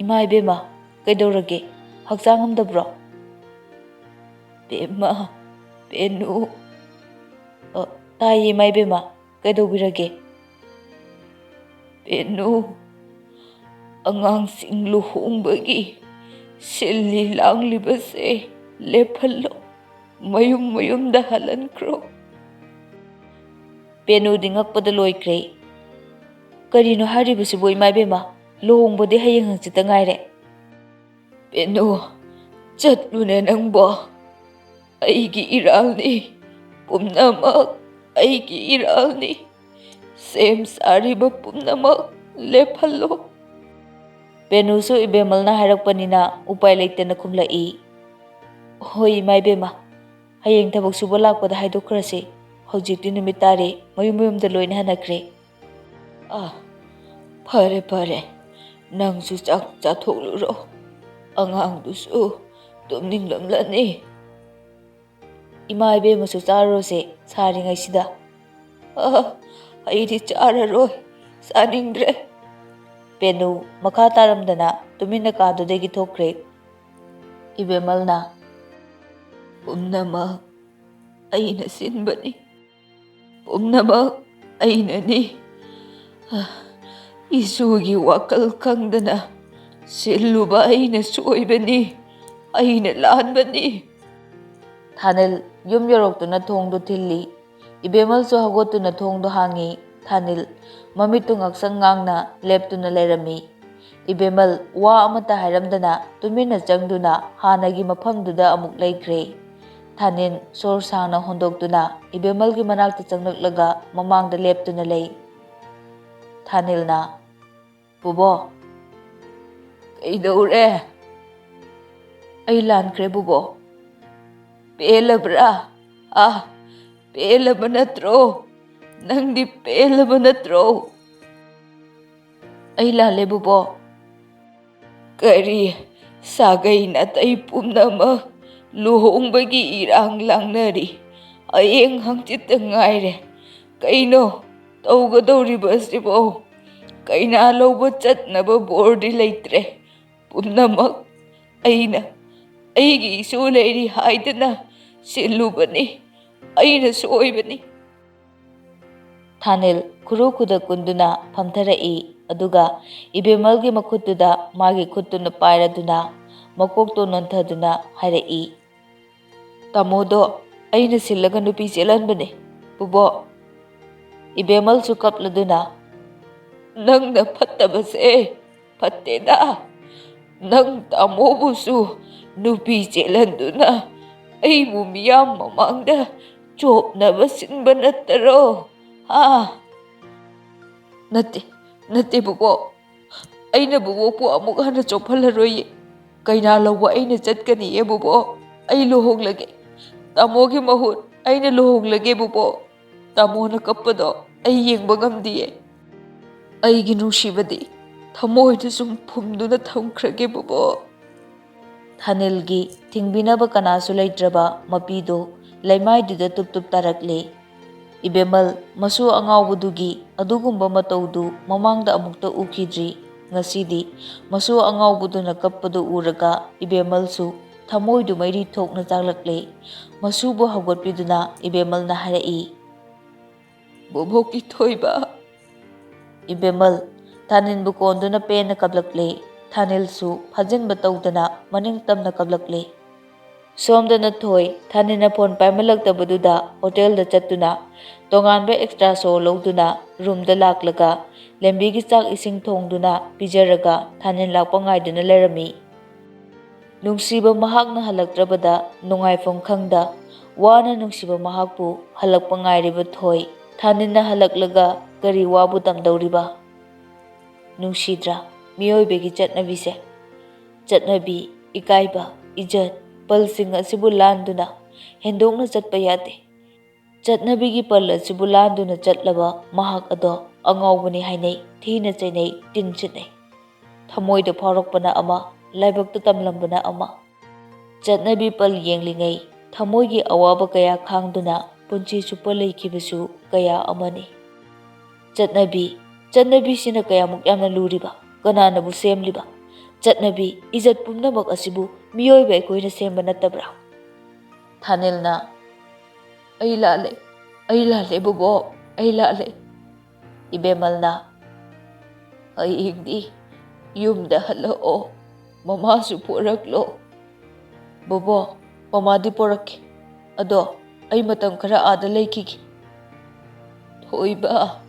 "ꯏꯃꯥ ꯏꯕꯦꯝꯃ, ꯀꯩꯗꯧꯔꯒꯦ? ꯍꯛꯆꯥꯡ ꯉꯝꯗꯕ꯭ꯔꯣ?" "ꯕꯦꯝꯃ, ꯄꯦꯅꯨ"꯫ "ꯑ, ꯇꯥꯏꯌꯦ ꯏꯃꯥ ꯏꯕꯦꯝꯃ, ꯀꯩꯗꯧꯕꯤꯔꯒꯦ?" "ꯄꯦꯅꯨ, ꯑꯉꯥꯡꯁꯤꯡ ꯂꯨꯍꯣꯡꯕꯒꯤ ꯁꯤꯜꯂꯤ ꯂꯥꯡꯂꯤꯕꯁꯦ ꯂꯦꯞꯍꯜꯂꯣ, ꯃꯌꯨꯝ ꯃꯌꯨꯝꯗ ꯍꯜꯍꯟꯈ꯭ꯔꯣ꯫ ꯄꯦꯅꯨꯗꯤ ꯉꯛꯄꯗ ꯂꯣꯏꯈ꯭ꯔꯦ꯫ "ꯀꯔꯤꯅꯣ ꯍꯥꯏꯔꯤꯕꯁꯤꯕꯨ, ꯏꯃꯥ ꯏꯕꯦꯝꯃ? ꯂꯨꯍꯣꯡꯕꯗꯤ ꯍꯌꯦꯡ ꯍꯪꯆꯤꯠꯇ ꯉꯥꯏꯔꯦ꯫" "ꯄꯦꯅꯨ, ꯆꯠꯂꯨꯅꯦ ꯅꯪꯕꯣ꯫ ꯑꯩꯒꯤ ꯏꯔꯥꯜꯅꯤ, ꯄꯨꯝꯅꯃꯛ ꯑꯩꯒꯤ ꯏꯔꯥꯜꯅꯤ꯫ ꯁꯦꯝ ꯁꯥꯔꯤꯕ ꯄꯨꯝꯅꯃꯛ ꯂꯦꯞꯍꯜꯂꯣ꯫" ꯄꯦꯅꯨꯁꯨ ꯏꯕꯦꯝꯃꯜꯅ ꯍꯥꯏꯔꯛꯄꯅꯤꯅ ꯎꯄꯥꯏ ꯂꯩꯇꯅ ꯈꯨꯝꯂꯛꯏ꯫ "ꯍꯣꯏ, ꯏꯃꯥ ꯏꯕꯦꯝꯃ, ꯍꯌꯦꯡ ꯊꯕꯛ ꯁꯨꯕ ꯂꯥꯛꯄꯗ ꯍꯥꯏꯗꯣꯛꯈ꯭ꯔꯁꯤ꯫ ꯍꯧꯖꯤꯛꯇꯤ ꯅꯨꯃꯤꯠ ꯇꯥꯔꯦ, ꯃꯌꯨꯝ ꯃꯌꯨꯝꯗ ꯂꯣꯏꯅ ꯍꯟꯅꯈ꯭ꯔꯦ꯫" "ꯑꯥ, ꯐꯔꯦ, ꯐꯔꯦ, ꯅꯪꯁꯨ ꯆꯥꯛ ꯆꯥꯊꯣꯛꯂꯨꯔꯣ꯫ ꯑꯉꯥꯡꯗꯨꯁꯨ ꯇꯨꯝꯅꯤꯡꯂꯝꯂꯅꯤ꯫" "ꯏꯃꯥ ꯏꯕꯦꯝꯃꯁꯨ ꯆꯥꯔꯨꯔꯣꯁꯦ ꯁꯥꯔꯤꯉꯩꯁꯤꯗ꯫" "ꯑꯥ, ꯑꯩꯗꯤ ꯆꯥꯔꯔꯣꯏ, ꯆꯥꯅꯤꯡꯗ꯭ꯔꯦ꯫" ꯄꯦꯅꯨ ꯃꯈꯥ ꯇꯥꯔꯝꯗꯅ ꯇꯨꯃꯤꯟꯅ ꯀꯥꯗꯨꯗꯒꯤ ꯊꯣꯛꯈ꯭ꯔꯦ꯫ ꯏꯕꯦꯝꯃꯜꯅ, "ꯄꯨꯝꯅꯃꯛ ꯑꯩꯅ ꯁꯤꯟꯕꯅꯤ, ꯄꯨꯝꯅꯃꯛ ꯑꯩꯅꯅꯤ꯫ ꯏꯁꯨꯒꯤ ꯋꯥꯈꯜ ꯈꯪꯗꯅ ꯁꯤꯜꯂꯨꯕ ꯑꯩꯅ ꯁꯣꯏꯕꯅꯤ, ꯑꯩꯅ ꯂꯥꯟꯕꯅꯤ꯫" ꯊꯥꯅꯤꯜ ꯌꯨꯝ ꯌꯧꯔꯛꯇꯨꯅ ꯊꯣꯡꯗꯨ ꯊꯤꯜꯂꯤ꯫ ꯏꯕꯦꯝꯃꯜꯁꯨ ꯍꯧꯒꯠꯇꯨꯅ ꯊꯣꯡꯗꯨ ꯍꯥꯡꯉꯤ꯫ ꯊꯥꯅꯤꯜ ꯃꯃꯤꯠꯇꯨ ꯉꯥꯛꯁꯪ ꯉꯥꯡꯅ ꯂꯦꯞꯇꯨꯅ ꯂꯩꯔꯝꯃꯤ꯫ ꯏꯕꯦꯝꯃꯜ ꯋꯥ ꯑꯃꯠꯇ ꯍꯥꯏꯔꯝꯗꯅ ꯇꯨꯃꯤꯟꯅ ꯆꯪꯗꯨꯅ ꯍꯥꯟꯅꯒꯤ ꯃꯐꯝꯗꯨꯗ ꯑꯃꯨꯛ ꯂꯩꯈ꯭ꯔꯦ꯫ ꯊꯥꯅꯤꯜ ꯁꯣꯔ ꯁꯥꯡꯅ ꯍꯣꯟꯗꯣꯛꯇꯨꯅ ꯏꯕꯦꯝꯃꯜꯒꯤ ꯃꯅꯥꯛꯇ ꯆꯪꯂꯛꯂꯒ ꯃꯃꯥꯡꯗ ꯂꯦꯞꯇꯨꯅ ꯂꯩ꯫ ꯊꯥꯅꯤꯜꯅ, "ꯕꯣꯕꯣ꯫" "ꯀꯩꯗꯧꯔꯦ?" "ꯑꯩ ꯂꯥꯟꯈ꯭ꯔꯦ, ꯕꯣꯕꯣ꯫" "ꯄꯦꯜꯂꯕ꯭ꯔꯥ? ꯑꯥ, ꯄꯦꯜꯂꯕ ꯅꯠꯇ꯭ꯔꯣ? ꯅꯪꯗꯤ ꯄꯦꯜꯂꯕ ꯅꯠꯇ꯭ꯔꯣ?" "ꯑꯩ ꯂꯥꯜꯂꯦ, ꯕꯣꯕꯣ꯫" "ꯀꯔꯤ? ꯁꯥꯒꯩ ꯅꯥꯇꯩ ꯄꯨꯝꯅꯃꯛ ꯂꯨꯍꯣꯡꯕꯒꯤ ꯏꯔꯥꯡ ꯂꯥꯡꯅꯔꯤ꯫ ꯍꯌꯦꯡ ꯍꯪꯆꯤꯠꯇ ꯉꯥꯏꯔꯦ꯫ ꯀꯩꯅꯣ ꯇꯧꯒꯗꯧꯔꯤꯕꯁꯤꯕꯣ? ꯀꯩꯅꯥ ꯂꯧꯕ ꯆꯠꯅꯕ ꯕꯣꯔꯗꯤ ꯂꯩꯇ꯭ꯔꯦ꯫ ꯄꯨꯝꯅꯃꯛ ꯑꯩꯅ, ꯑꯩꯒꯤ ꯏꯁꯨ ꯂꯩꯔꯤ ꯍꯥꯏꯗꯅ ꯁꯤꯜꯂꯨꯕꯅꯤ꯫ ꯑꯩꯅ ꯁꯣꯏꯕꯅꯤ꯫" ꯊꯥꯅꯤꯜ ꯈꯨꯔꯨ ꯈꯨꯗ ꯀꯨꯟꯗꯨꯅ ꯐꯝꯊꯔꯛꯏ, ꯑꯗꯨꯒ ꯏꯕꯦꯝꯃꯜꯒꯤ ꯃꯈꯨꯠꯇꯨꯗ ꯃꯥꯒꯤ ꯈꯨꯠꯇꯨꯅ ꯄꯥꯏꯔꯗꯨꯅ ꯃꯀꯣꯛꯇꯣ ꯅꯣꯟꯊꯗꯨꯅ ꯍꯥꯏꯔꯛꯏ, "ꯇꯥꯃꯣꯗꯣ ꯑꯩꯅ ꯁꯤꯜꯂꯒ ꯅꯨꯄꯤ ꯆꯦꯜꯍꯟꯕꯅꯦ, ꯕꯣꯕꯣꯛ꯫" ꯏꯕꯦꯝꯃꯜꯁꯨ ꯀꯞꯂꯗꯨꯅ, "ꯅꯪꯅ ꯐꯠꯇꯕꯁꯦ ꯐꯠꯇꯦꯗ꯫ ꯅꯪ ꯇꯥꯃꯣꯕꯨꯁꯨ ꯅꯨꯄꯤ ꯆꯦꯜꯍꯟꯗꯨꯅ ꯑꯩꯕꯨ ꯃꯤꯌꯥꯝ ꯃꯃꯥꯡꯗ ꯆꯣꯞꯅꯕ ꯁꯤꯟꯕ ꯅꯠꯇꯔꯣ? ꯍꯥ?" "ꯅꯠꯇꯦ, ꯅꯠꯇꯦ ꯕꯣꯕꯣꯛ꯫ ꯑꯩꯅ ꯕꯣꯕꯣꯛꯄꯨ ꯑꯃꯨꯛ ꯍꯟꯅ ꯆꯣꯞꯍꯜꯂꯔꯣꯏꯌꯦ꯫ ꯀꯩꯅꯥ ꯂꯧꯕ ꯑꯩꯅ ꯆꯠꯀꯅꯤꯌꯦ ꯕꯣꯕꯣꯛ꯫ ꯑꯩ ꯂꯨꯍꯣꯡꯂꯒꯦ꯫ ꯇꯥꯃꯣꯒꯤ ꯃꯍꯨꯠ ꯑꯩꯅ ꯂꯨꯍꯣꯡꯂꯒꯦ ꯕꯣꯕꯣꯛ꯫ ꯇꯥꯃꯣꯅ ꯀꯞꯄꯗꯣ ꯑꯩ ꯌꯦꯡꯕ ꯉꯝꯗꯤꯌꯦ꯫" "ꯑꯩꯒꯤ ꯅꯨꯡꯁꯤꯕꯗꯤ ꯊꯃꯣꯏꯗ ꯁꯨꯝ ꯐꯨꯝꯗꯨꯅ ꯊꯝꯈ꯭ꯔꯒꯦ ꯕꯣꯕꯣꯛ꯫" ꯊꯥꯅꯤꯜꯒꯤ ꯊꯤꯡꯕꯤꯅꯕ ꯀꯅꯥꯁꯨ ꯂꯩꯇ꯭ꯔꯕ ꯃꯄꯤꯗꯨ ꯂꯩꯃꯥꯏꯗꯨꯗ ꯇꯨꯞ ꯇꯨꯞ ꯇꯥꯔꯛꯂꯦ꯫ ꯏꯕꯦꯝꯃꯜ, ꯃꯁꯨ ꯑꯉꯥꯎꯕꯗꯨꯒꯤ ꯑꯗꯨꯒꯨꯝꯕ ꯃꯇꯧꯗꯨ ꯃꯃꯥꯡꯗ ꯑꯃꯨꯛꯇ ꯎꯈꯤꯗ꯭ꯔꯤ꯫ ꯉꯁꯤꯗꯤ ꯃꯁꯨ ꯑꯉꯥꯎꯕꯗꯨꯅ ꯀꯞꯄꯗꯨ ꯎꯔꯒ ꯏꯕꯦꯝꯃꯜꯁꯨ ꯊꯃꯣꯏꯗꯨ ꯃꯩꯔꯤ ꯊꯣꯛꯅ ꯆꯥꯛꯂꯛꯂꯦ꯫ ꯃꯁꯨꯕꯨ ꯍꯧꯒꯠꯄꯤꯗꯨꯅ ꯏꯕꯦꯝꯃꯜꯅ ꯍꯥꯏꯔꯛꯏ, "ꯕꯣꯕꯣꯛꯀꯤ ꯊꯣꯏꯕ꯫" ꯏꯕꯦꯝꯃꯜ, ꯊꯥꯅꯤꯜꯕꯨ ꯀꯣꯟꯗꯨꯅ ꯄꯦꯟꯅ ꯀꯞꯂꯛꯂꯦ꯫ ꯊꯥꯅꯤꯜꯁꯨ ꯐꯥꯖꯤꯟꯕ ꯇꯧꯗꯅ ꯃꯅꯤꯡ ꯇꯝꯅ ꯀꯞꯂꯛꯂꯦ꯫ ꯁꯣꯝꯗꯅ ꯊꯣꯏ, ꯊꯥꯅꯤꯜꯅ ꯐꯣꯟ ꯄꯥꯏꯃꯜꯂꯛꯇꯕꯗꯨꯗ ꯍꯣꯇꯦꯜꯗ ꯆꯠꯇꯨꯅ ꯇꯣꯉꯥꯟꯕ ꯑꯦꯛꯁꯇ꯭ꯔꯥ ꯁꯣ ꯂꯧꯗꯨꯅ ꯔꯨꯝꯗ ꯂꯥꯛꯂꯒ ꯂꯦꯝꯕꯤꯒꯤ ꯆꯥꯛ ꯏꯁꯤꯡ ꯊꯣꯡꯗꯨꯅ ꯄꯤꯖꯔꯒ ꯊꯥꯅꯤꯜ ꯂꯥꯛꯄ ꯉꯥꯏꯗꯨꯅ ꯂꯩꯔꯝꯃꯤ꯫ ꯅꯨꯡꯁꯤꯕ ꯃꯍꯥꯛꯅ ꯍꯜꯂꯛꯇ꯭ꯔꯕꯗ ꯅꯨꯡꯉꯥꯏꯐꯝ ꯈꯪꯗ ꯋꯥꯅ ꯅꯨꯡꯁꯤꯕ ꯃꯍꯥꯛꯄꯨ ꯍꯜꯂꯛꯄ ꯉꯥꯏꯔꯤꯕ ꯊꯣꯏ, ꯊꯥꯅꯤꯜꯅ ꯍꯜꯂꯛꯂꯒ ꯀꯔꯤ ꯋꯥꯕꯨ ꯇꯝꯗꯧꯔꯤꯕ? ꯅꯨꯡꯁꯤꯗ꯭ꯔꯥ ꯃꯤꯑꯣꯏꯕꯒꯤ ꯆꯠꯅꯕꯤꯁꯦ? ꯆꯠꯅꯕꯤ, ꯏꯀꯥꯏꯕ, ꯏꯖꯠ, ꯄꯜꯁꯤꯡ ꯑꯁꯤꯕꯨ ꯂꯥꯟꯗꯨꯅ ꯍꯦꯟꯗꯣꯛꯅ ꯆꯠꯄ ꯌꯥꯗꯦ꯫ ꯆꯠꯅꯕꯤꯒꯤ ꯄꯜ ꯑꯁꯤꯕꯨ ꯂꯥꯟꯗꯨꯅ ꯆꯠꯂꯕ ꯃꯍꯥꯛ ꯑꯗꯣ ꯑꯉꯥꯎꯕꯅꯤ ꯍꯥꯏꯅꯩ, ꯊꯤꯅ ꯆꯩꯅꯩ, ꯇꯤꯟ ꯁꯤꯠꯅꯩ꯫ ꯊꯃꯣꯏꯗ ꯐꯥꯎꯔꯛꯄꯅ ꯑꯃ, ꯂꯥꯏꯕꯛꯇ ꯇꯝꯂꯝꯕꯅ ꯑꯃ꯫ ꯆꯠꯅꯕꯤ ꯄꯜ ꯌꯦꯡꯂꯤꯉꯩ ꯊꯃꯣꯏꯒꯤ ꯑꯋꯥꯕ ꯀꯌꯥ ꯈꯥꯡꯗꯨꯅ ꯄꯨꯟꯁꯤ ꯆꯨꯞꯄ ꯂꯩꯈꯤꯕꯁꯨ ꯀꯌꯥ ꯑꯃꯅꯤ꯫ ꯆꯠꯅꯕꯤ, ꯆꯠꯅꯕꯤꯁꯤꯅ ꯀꯌꯥꯃꯨꯛ ꯌꯥꯝꯅ ꯂꯨꯔꯤꯕ, ꯀꯅꯥꯅꯕꯨ ꯁꯦꯝꯂꯤꯕ? ꯆꯠꯅꯕꯤ, ꯏꯖꯠ ꯄꯨꯝꯅꯃꯛ ꯑꯁꯤꯕꯨ ꯃꯤꯑꯣꯏꯕ ꯑꯩꯈꯣꯏꯅ ꯁꯦꯝꯕ ꯅꯠꯇꯕ꯭ꯔꯥ? ꯊꯥꯅꯤꯜꯅ, "ꯑꯩ ꯂꯥꯜꯂꯦ, ꯑꯩ ꯂꯥꯜꯂꯦ ꯕꯣꯕꯣꯛ, ꯑꯩ ꯂꯥꯜꯂꯦ꯫" ꯏꯕꯦꯝꯃꯜꯅ, "ꯍꯌꯦꯡꯗꯤ ꯌꯨꯝꯗ ꯍꯜꯂꯛꯑꯣ, ꯃꯃꯥꯁꯨ ꯄꯣꯔꯛꯂꯣ꯫ ꯕꯣꯕꯣ, ꯃꯃꯥꯗꯤ ꯄꯣꯔꯛꯀꯦ꯫ ꯑꯗꯣ ꯑꯩ ꯃꯇꯝ ꯈꯔ ꯑꯥꯗ ꯂꯩꯈꯤꯒꯦ꯫ ꯊꯣꯏꯕ,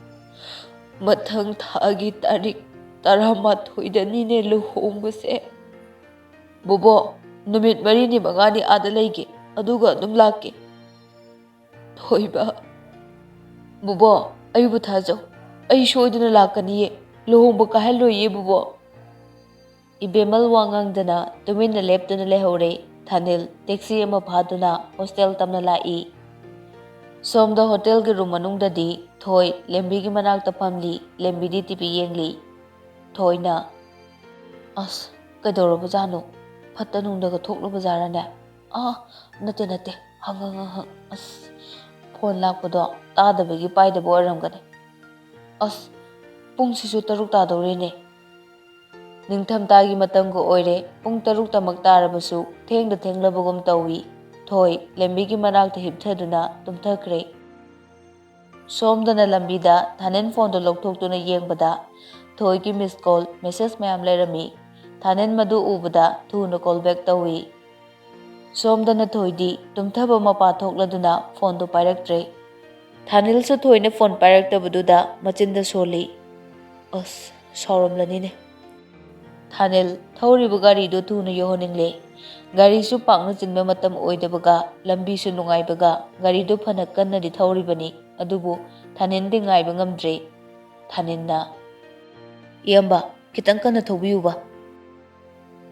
ꯃꯊꯪ ꯊꯥꯒꯤ ꯇꯥꯔꯤꯛ ꯇꯔꯥꯃꯥꯊꯣꯏꯗꯅꯤꯅꯦ ꯂꯨꯍꯣꯡꯕꯁꯦ꯫ ꯕꯣꯕꯣ, ꯅꯨꯃꯤꯠ ꯃꯔꯤꯅꯤ ꯃꯉꯥꯅꯤ ꯑꯥꯗ ꯂꯩꯒꯦ, ꯑꯗꯨꯒ ꯑꯗꯨꯝ ꯂꯥꯛꯀꯦ꯫ ꯊꯣꯏꯕ, ꯕꯣꯕꯣ, ꯑꯩꯕꯨ ꯊꯥꯖꯧ꯫ ꯑꯩ ꯁꯣꯏꯗꯅ ꯂꯥꯛꯀꯅꯤꯌꯦ꯫ ꯂꯨꯍꯣꯡꯕ ꯀꯥꯏꯍꯜꯂꯣꯏꯌꯦ, ꯕꯣꯕꯣ꯫ ꯏꯕꯦꯝꯃꯜ ꯋꯥ ꯉꯥꯡꯗꯅ ꯇꯨꯃꯤꯟꯅ ꯂꯦꯞꯇꯨꯅ ꯂꯩꯍꯧꯔꯦ꯫ ꯊꯥꯅꯤꯜ ꯇꯦꯛꯁꯤ ꯑꯃ ꯐꯥꯗꯨꯅ ꯍꯣꯁꯇꯦꯜ ꯇꯝꯅ ꯂꯥꯛꯏ꯫ ꯁꯣꯝꯗ ꯍꯣꯇꯦꯜꯒꯤ ꯔꯨꯝ ꯃꯅꯨꯡꯗꯗꯤ ꯊꯣꯏ ꯂꯦꯝꯕꯤꯒꯤ ꯃꯅꯥꯛꯇ ꯐꯝꯂꯤ꯫ ꯂꯦꯝꯕꯤꯗꯤ ꯇꯤ ꯚꯤ ꯌꯦꯡꯂꯤ꯫ ꯊꯣꯏꯅ, "ꯑꯁ, ꯀꯩꯗꯧꯔꯕꯖꯥꯠꯅꯣ? ꯐꯠꯇ ꯅꯨꯡꯗꯒ ꯊꯣꯛꯂꯨꯕꯖꯥꯠꯔꯅꯦ?" "ꯑꯥ, ꯅꯠꯇꯦ, ꯅꯠꯇꯦ, ꯍꯪ, ꯍꯪ, ꯍꯪ, ꯍꯪ, ꯑꯁ, ꯐꯣꯟ ꯂꯥꯛꯄꯗꯣ ꯇꯥꯗꯕꯒꯤ ꯄꯥꯏꯗꯕ ꯑꯣꯏꯔꯝꯒꯅꯤ꯫ ꯑꯁ, ꯄꯨꯡꯁꯤꯁꯨ ꯇꯔꯨꯛ ꯇꯥꯗꯧꯔꯦꯅꯦ꯫ ꯅꯤꯡꯊꯝꯊꯥꯒꯤ ꯃꯇꯝꯒ ꯑꯣꯏꯔꯦ, ꯄꯨꯡ ꯇꯔꯨꯛꯇꯃꯛ ꯇꯥꯔꯕꯁꯨ ꯊꯦꯡꯗ ꯊꯦꯡꯂꯕꯒꯨꯝ ꯇꯧꯏ꯫" ꯊꯣꯏ ꯂꯦꯝꯕꯤꯒꯤ ꯃꯅꯥꯛꯇ ꯍꯤꯞꯊꯗꯨꯅ ꯇꯨꯝꯊꯈ꯭ꯔꯦ꯫ ꯁꯣꯝꯗꯅ ꯂꯝꯕꯤꯗ ꯊꯥꯅꯤꯜ ꯐꯣꯟꯗꯨ ꯂꯧꯊꯣꯛꯇꯨꯅ ꯌꯦꯡꯕꯗ ꯊꯣꯏꯒꯤ ꯃꯤꯁ ꯀꯣꯜ ꯃꯦꯁꯦꯖ ꯃꯌꯥꯝ ꯂꯩꯔꯝꯃꯤ꯫ ꯊꯥꯅꯤꯜ ꯃꯗꯨ ꯎꯕꯗ ꯊꯨꯅ ꯀꯣꯜ ꯕꯦꯛ ꯇꯧꯏ꯫ ꯁꯣꯝꯗꯅ ꯊꯣꯏꯗꯤ ꯇꯨꯝꯊꯕ ꯃꯄꯥ ꯊꯣꯛꯂꯗꯨꯅ ꯐꯣꯟꯗꯨ ꯄꯥꯏꯔꯛꯇ꯭ꯔꯦ꯫ ꯊꯥꯅꯤꯜꯁꯨ ꯊꯣꯏꯅ ꯐꯣꯟ ꯄꯥꯏꯔꯛꯇꯕꯗꯨꯗ ꯃꯆꯤꯟꯗ ꯁꯣꯜꯂꯤ꯫ ꯑꯁ, ꯁꯥꯎꯔꯝꯂꯅꯤꯅꯦ꯫ ꯊꯥꯅꯤꯜ ꯊꯧꯔꯤꯕ ꯒꯥꯔꯤꯗꯨ ꯊꯨꯅ ꯌꯧꯍꯟꯅꯤꯡꯂꯦ꯫ ꯒꯥꯔꯤꯁꯨ ꯄꯥꯛꯅ ꯆꯤꯟꯕ ꯃꯇꯝ ꯑꯣꯏꯗꯕꯒ ꯂꯝꯕꯤꯁꯨ ꯅꯨꯡꯉꯥꯏꯕꯒ ꯒꯥꯔꯤꯗꯨ ꯐꯅ ꯀꯟꯅꯗꯤ ꯊꯧꯔꯤꯕꯅꯤ, ꯑꯗꯨꯕꯨ ꯊꯥꯅꯤꯜꯗꯤ ꯉꯥꯏꯕ ꯉꯝꯗ꯭ꯔꯦ꯫ ꯊꯥꯅꯤꯜꯅ, "ꯏꯌꯥꯝꯕ, ꯈꯤꯇꯪ ꯀꯟꯅ ꯊꯧꯕꯤꯌꯨꯕ꯫"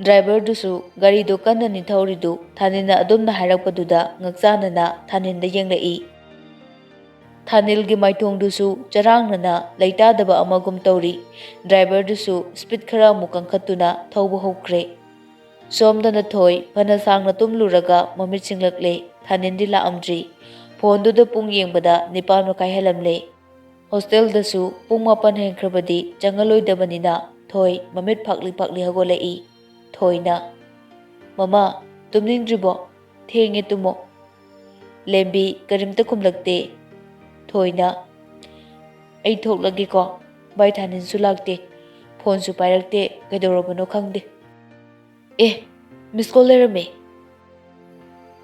ꯗ꯭ꯔꯥꯏꯚꯔꯗꯨꯁꯨ ꯒꯥꯔꯤꯗꯨ ꯀꯟꯅꯅꯤ ꯊꯧꯔꯤꯗꯨ ꯊꯥꯅꯤꯜꯅ ꯑꯗꯨꯝꯅ ꯍꯥꯏꯔꯛꯄꯗꯨꯗ ꯉꯛꯆꯥꯅꯅ ꯊꯥꯅꯤꯜꯗ ꯌꯦꯡꯂꯛꯏ꯫ ꯊꯥꯅꯤꯜꯒꯤ ꯃꯥꯏꯊꯣꯡꯗꯨꯁꯨ ꯆꯔꯥꯡꯅꯅ ꯂꯩꯇꯥꯗꯕ ꯑꯃꯒꯨꯝ ꯇꯧꯔꯤ꯫ ꯗ꯭ꯔꯥꯏꯚꯔꯗꯨꯁꯨ ꯁ꯭ꯄꯤꯗ ꯈꯔ ꯑꯃꯨꯛ ꯀꯟꯈꯠꯇꯨꯅ ꯊꯧꯕ ꯍꯧꯈ꯭ꯔꯦ꯫ ꯁꯣꯝꯗꯅ ꯊꯣꯏ ꯐꯅ ꯁꯥꯡꯅ ꯇꯨꯝꯂꯨꯔꯒ ꯃꯃꯤꯠ ꯁꯤꯡꯂꯛꯂꯦ꯫ ꯊꯥꯅꯤꯜꯗꯤ ꯂꯥꯛꯑꯝꯗ꯭ꯔꯤ꯫ ꯐꯣꯟꯗꯨꯗ ꯄꯨꯡ ꯌꯦꯡꯕꯗ ꯅꯤꯄꯥꯟ ꯃꯈꯥꯏ ꯍꯦꯜꯂꯝꯂꯦ꯫ ꯍꯣꯁꯇꯦꯜꯗꯁꯨ ꯄꯨꯡ ꯃꯥꯄꯟ ꯍꯦꯟꯈ꯭ꯔꯕꯗꯤ ꯆꯪꯉꯂꯣꯏꯗꯕꯅꯤꯅ ꯊꯣꯏ ꯃꯃꯤꯠ ꯐꯥꯛꯂꯤ ꯐꯥꯛꯂꯤ ꯍꯧꯒꯠꯂꯛꯏ꯫ ꯊꯣꯏꯅ, "ꯃꯃꯥ, ꯇꯨꯝꯅꯤꯡꯗ꯭ꯔꯤꯕꯣ? ꯊꯦꯡꯉꯦ, ꯇꯨꯝꯃꯣ꯫" ꯂꯦꯝꯕꯤ ꯀꯔꯤꯝꯇ ꯈꯨꯝꯂꯛꯇꯦ꯫ ꯊꯣꯏꯅ, "ꯑꯩ ꯊꯣꯛꯂꯒꯦꯀꯣ꯫ ꯚꯥꯏ ꯊꯥꯅꯤꯜꯁꯨ ꯂꯥꯛꯇꯦ꯫ ꯐꯣꯟꯁꯨ ꯄꯥꯏꯔꯛꯇꯦ꯫ ꯀꯩꯗꯧꯔꯕꯅꯣ ꯈꯪꯗꯦ꯫" ꯑꯦ, ꯃꯤꯁ ꯀꯣꯜ ꯂꯩꯔꯝꯃꯦ꯫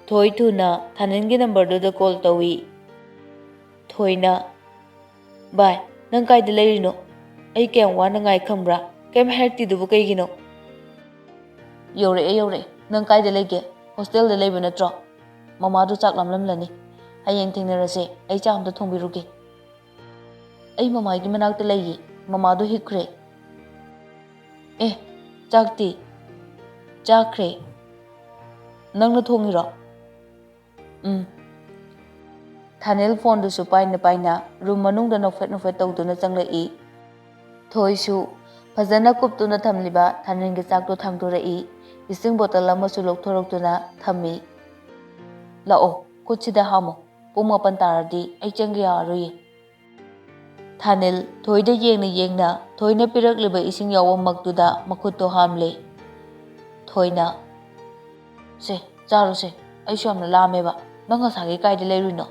ꯊꯣꯏ ꯊꯨꯅ ꯊꯥꯅꯤꯜꯒꯤ ꯅꯝꯕꯔꯗꯨꯗ ꯀꯣꯜ ꯇꯧꯏ꯫ ꯊꯣꯏꯅ, "ꯚꯥꯏ, ꯅꯪ ꯀꯥꯏꯗ ꯂꯩꯔꯤꯅꯣ? ꯑꯩ ꯀꯌꯥꯝ ꯋꯥꯅ ꯉꯥꯏ ꯈꯪꯕ꯭ꯔꯥ? ꯀꯩꯝ ꯍꯥꯏꯔꯛꯇꯤꯗꯨꯕꯨ ꯀꯩꯒꯤꯅꯣ?" "ꯌꯧꯔꯛꯑꯦ, ꯌꯧꯔꯛꯑꯦ꯫ ꯅꯪ ꯀꯥꯏꯗ ꯂꯩꯒꯦ? ꯍꯣꯁꯇꯦꯜꯗ ꯂꯩꯕ ꯅꯠꯇ꯭ꯔꯣ? ꯃꯃꯥꯗꯣ ꯆꯥꯛ ꯂꯥꯝꯂꯝꯂꯅꯤ꯫ ꯍꯌꯦꯡ ꯊꯦꯡꯅꯔꯁꯦ꯫ ꯑꯩ ꯆꯥꯛ ꯑꯝꯇ ꯊꯣꯡꯕꯤꯔꯨꯒꯦ꯫" "ꯑꯩ ꯃꯃꯥꯒꯤ ꯃꯅꯥꯛꯇ ꯂꯩꯌꯦ꯫ ꯃꯃꯥꯗꯣ ꯍꯤꯞꯈ꯭ꯔꯦ꯫" "ꯑꯦ, ꯆꯥꯛꯇꯤ?" "ꯆꯥꯈ꯭ꯔꯦ꯫" "ꯅꯪꯅ ꯊꯣꯡꯉꯤꯔꯣ?" "ꯎꯝ꯫" ꯊꯥꯅꯤꯜ ꯐꯣꯟꯗꯨꯁꯨ ꯄꯥꯏꯅ ꯄꯥꯏꯅ ꯔꯨꯝ ꯃꯅꯨꯡꯗ ꯅꯣꯛꯐꯦꯠ ꯅꯣꯛꯐꯦꯠ ꯇꯧꯗꯨꯅ ꯆꯪꯂꯛꯏ꯫ ꯊꯣꯏꯁꯨ ꯐꯖꯅ ꯀꯨꯞꯇꯨꯅ ꯊꯝꯂꯤꯕ ꯊꯥꯅꯤꯜꯒꯤ ꯆꯥꯛꯇꯨ ꯊꯥꯡꯗꯣꯔꯛꯏ꯫ ꯏꯁꯤꯡ ꯕꯣꯇꯜ ꯑꯃꯁꯨ ꯂꯧꯊꯣꯔꯛꯇꯨꯅ ꯊꯝꯃꯤ꯫ "ꯂꯥꯛꯑꯣ, ꯈꯨꯠꯁꯤꯗ ꯍꯥꯝꯃꯣ꯫ ꯄꯨꯡ ꯃꯥꯄꯟ ꯇꯥꯔꯗꯤ ꯑꯩ ꯆꯪꯒꯦ ꯌꯥꯔꯔꯣꯏꯌꯦ꯫" ꯊꯥꯅꯤꯜ ꯊꯣꯏꯗ ꯌꯦꯡꯅ ꯌꯦꯡꯅ ꯊꯣꯏꯅ ꯄꯤꯔꯛꯂꯤꯕ ꯏꯁꯤꯡ ꯌꯥꯎꯕ ꯃꯛꯇꯨꯗ ꯃꯈꯨꯠꯇꯣ ꯍꯥꯝꯂꯦ꯫ ꯊꯣꯏꯅ, "ꯁꯦ, ꯆꯥꯔꯣꯁꯦ꯫ ꯑꯩꯁꯨ ꯌꯥꯝꯅ ꯂꯥꯝꯃꯦꯕ꯫ ꯅꯪ ꯉꯁꯥꯏꯒꯤ ꯀꯥꯏꯗ ꯂꯩꯔꯨꯏꯅꯣ?"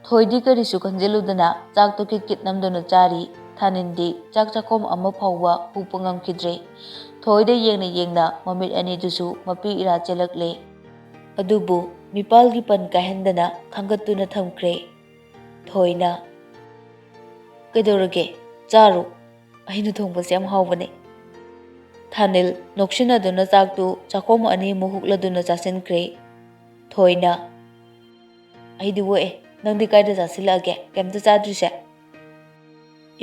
ꯊꯣꯏꯗꯤ ꯀꯔꯤꯁꯨ ꯈꯟꯖꯤꯜꯂꯨꯗꯅ ꯆꯥꯛꯇꯣ ꯀꯤꯠ ꯀꯤꯠ ꯅꯝꯗꯨꯅ ꯆꯥꯔꯤ꯫ ꯊꯥꯅꯤꯜꯗꯤ ꯆꯥꯛ ꯆꯥꯛꯈꯣꯝ ꯑꯃ ꯐꯥꯎꯕ ꯍꯨꯞꯄ ꯉꯝꯈꯤꯗ꯭ꯔꯦ꯫ ꯊꯣꯏꯗ ꯌꯦꯡꯅ ꯌꯦꯡꯅ ꯃꯃꯤꯠ ꯑꯅꯤꯗꯨꯁꯨ ꯃꯄꯤ ꯏꯔꯥ ꯆꯦꯜꯂꯛꯂꯦ꯫ ꯑꯗꯨꯕꯨ ꯃꯤꯄꯥꯜꯒꯤ ꯄꯟ ꯀꯥꯏꯍꯟꯗꯅ ꯈꯥꯡꯒꯠꯇꯨꯅ ꯊꯝꯈ꯭ꯔꯦ꯫ ꯊꯣꯏꯅ, "ꯀꯩꯗꯧꯔꯒꯦ? ꯆꯥꯔꯣ꯫ ꯑꯩꯅ ꯊꯣꯡꯕꯁꯦ ꯌꯥꯝ ꯍꯥꯎꯕꯅꯦ꯫" ꯊꯥꯅꯤꯜ ꯅꯣꯛꯁꯤꯟꯅꯗꯨꯅ ꯆꯥꯛꯇꯨ ꯆꯥꯛꯈꯣꯝ ꯑꯅꯤꯃꯨꯛ ꯍꯨꯛꯂꯗꯨꯅ ꯆꯥꯁꯤꯟꯈ꯭ꯔꯦ꯫ ꯊꯣꯏꯅ, "ꯑꯩꯗꯤ ꯑꯣꯛꯑꯦ꯫ ꯅꯪꯗꯤ ꯀꯥꯏꯗ ꯆꯥꯁꯤꯜꯂꯛꯑꯒꯦ? ꯀꯩꯝꯇ ꯆꯥꯗ꯭ꯔꯤꯁꯦ?"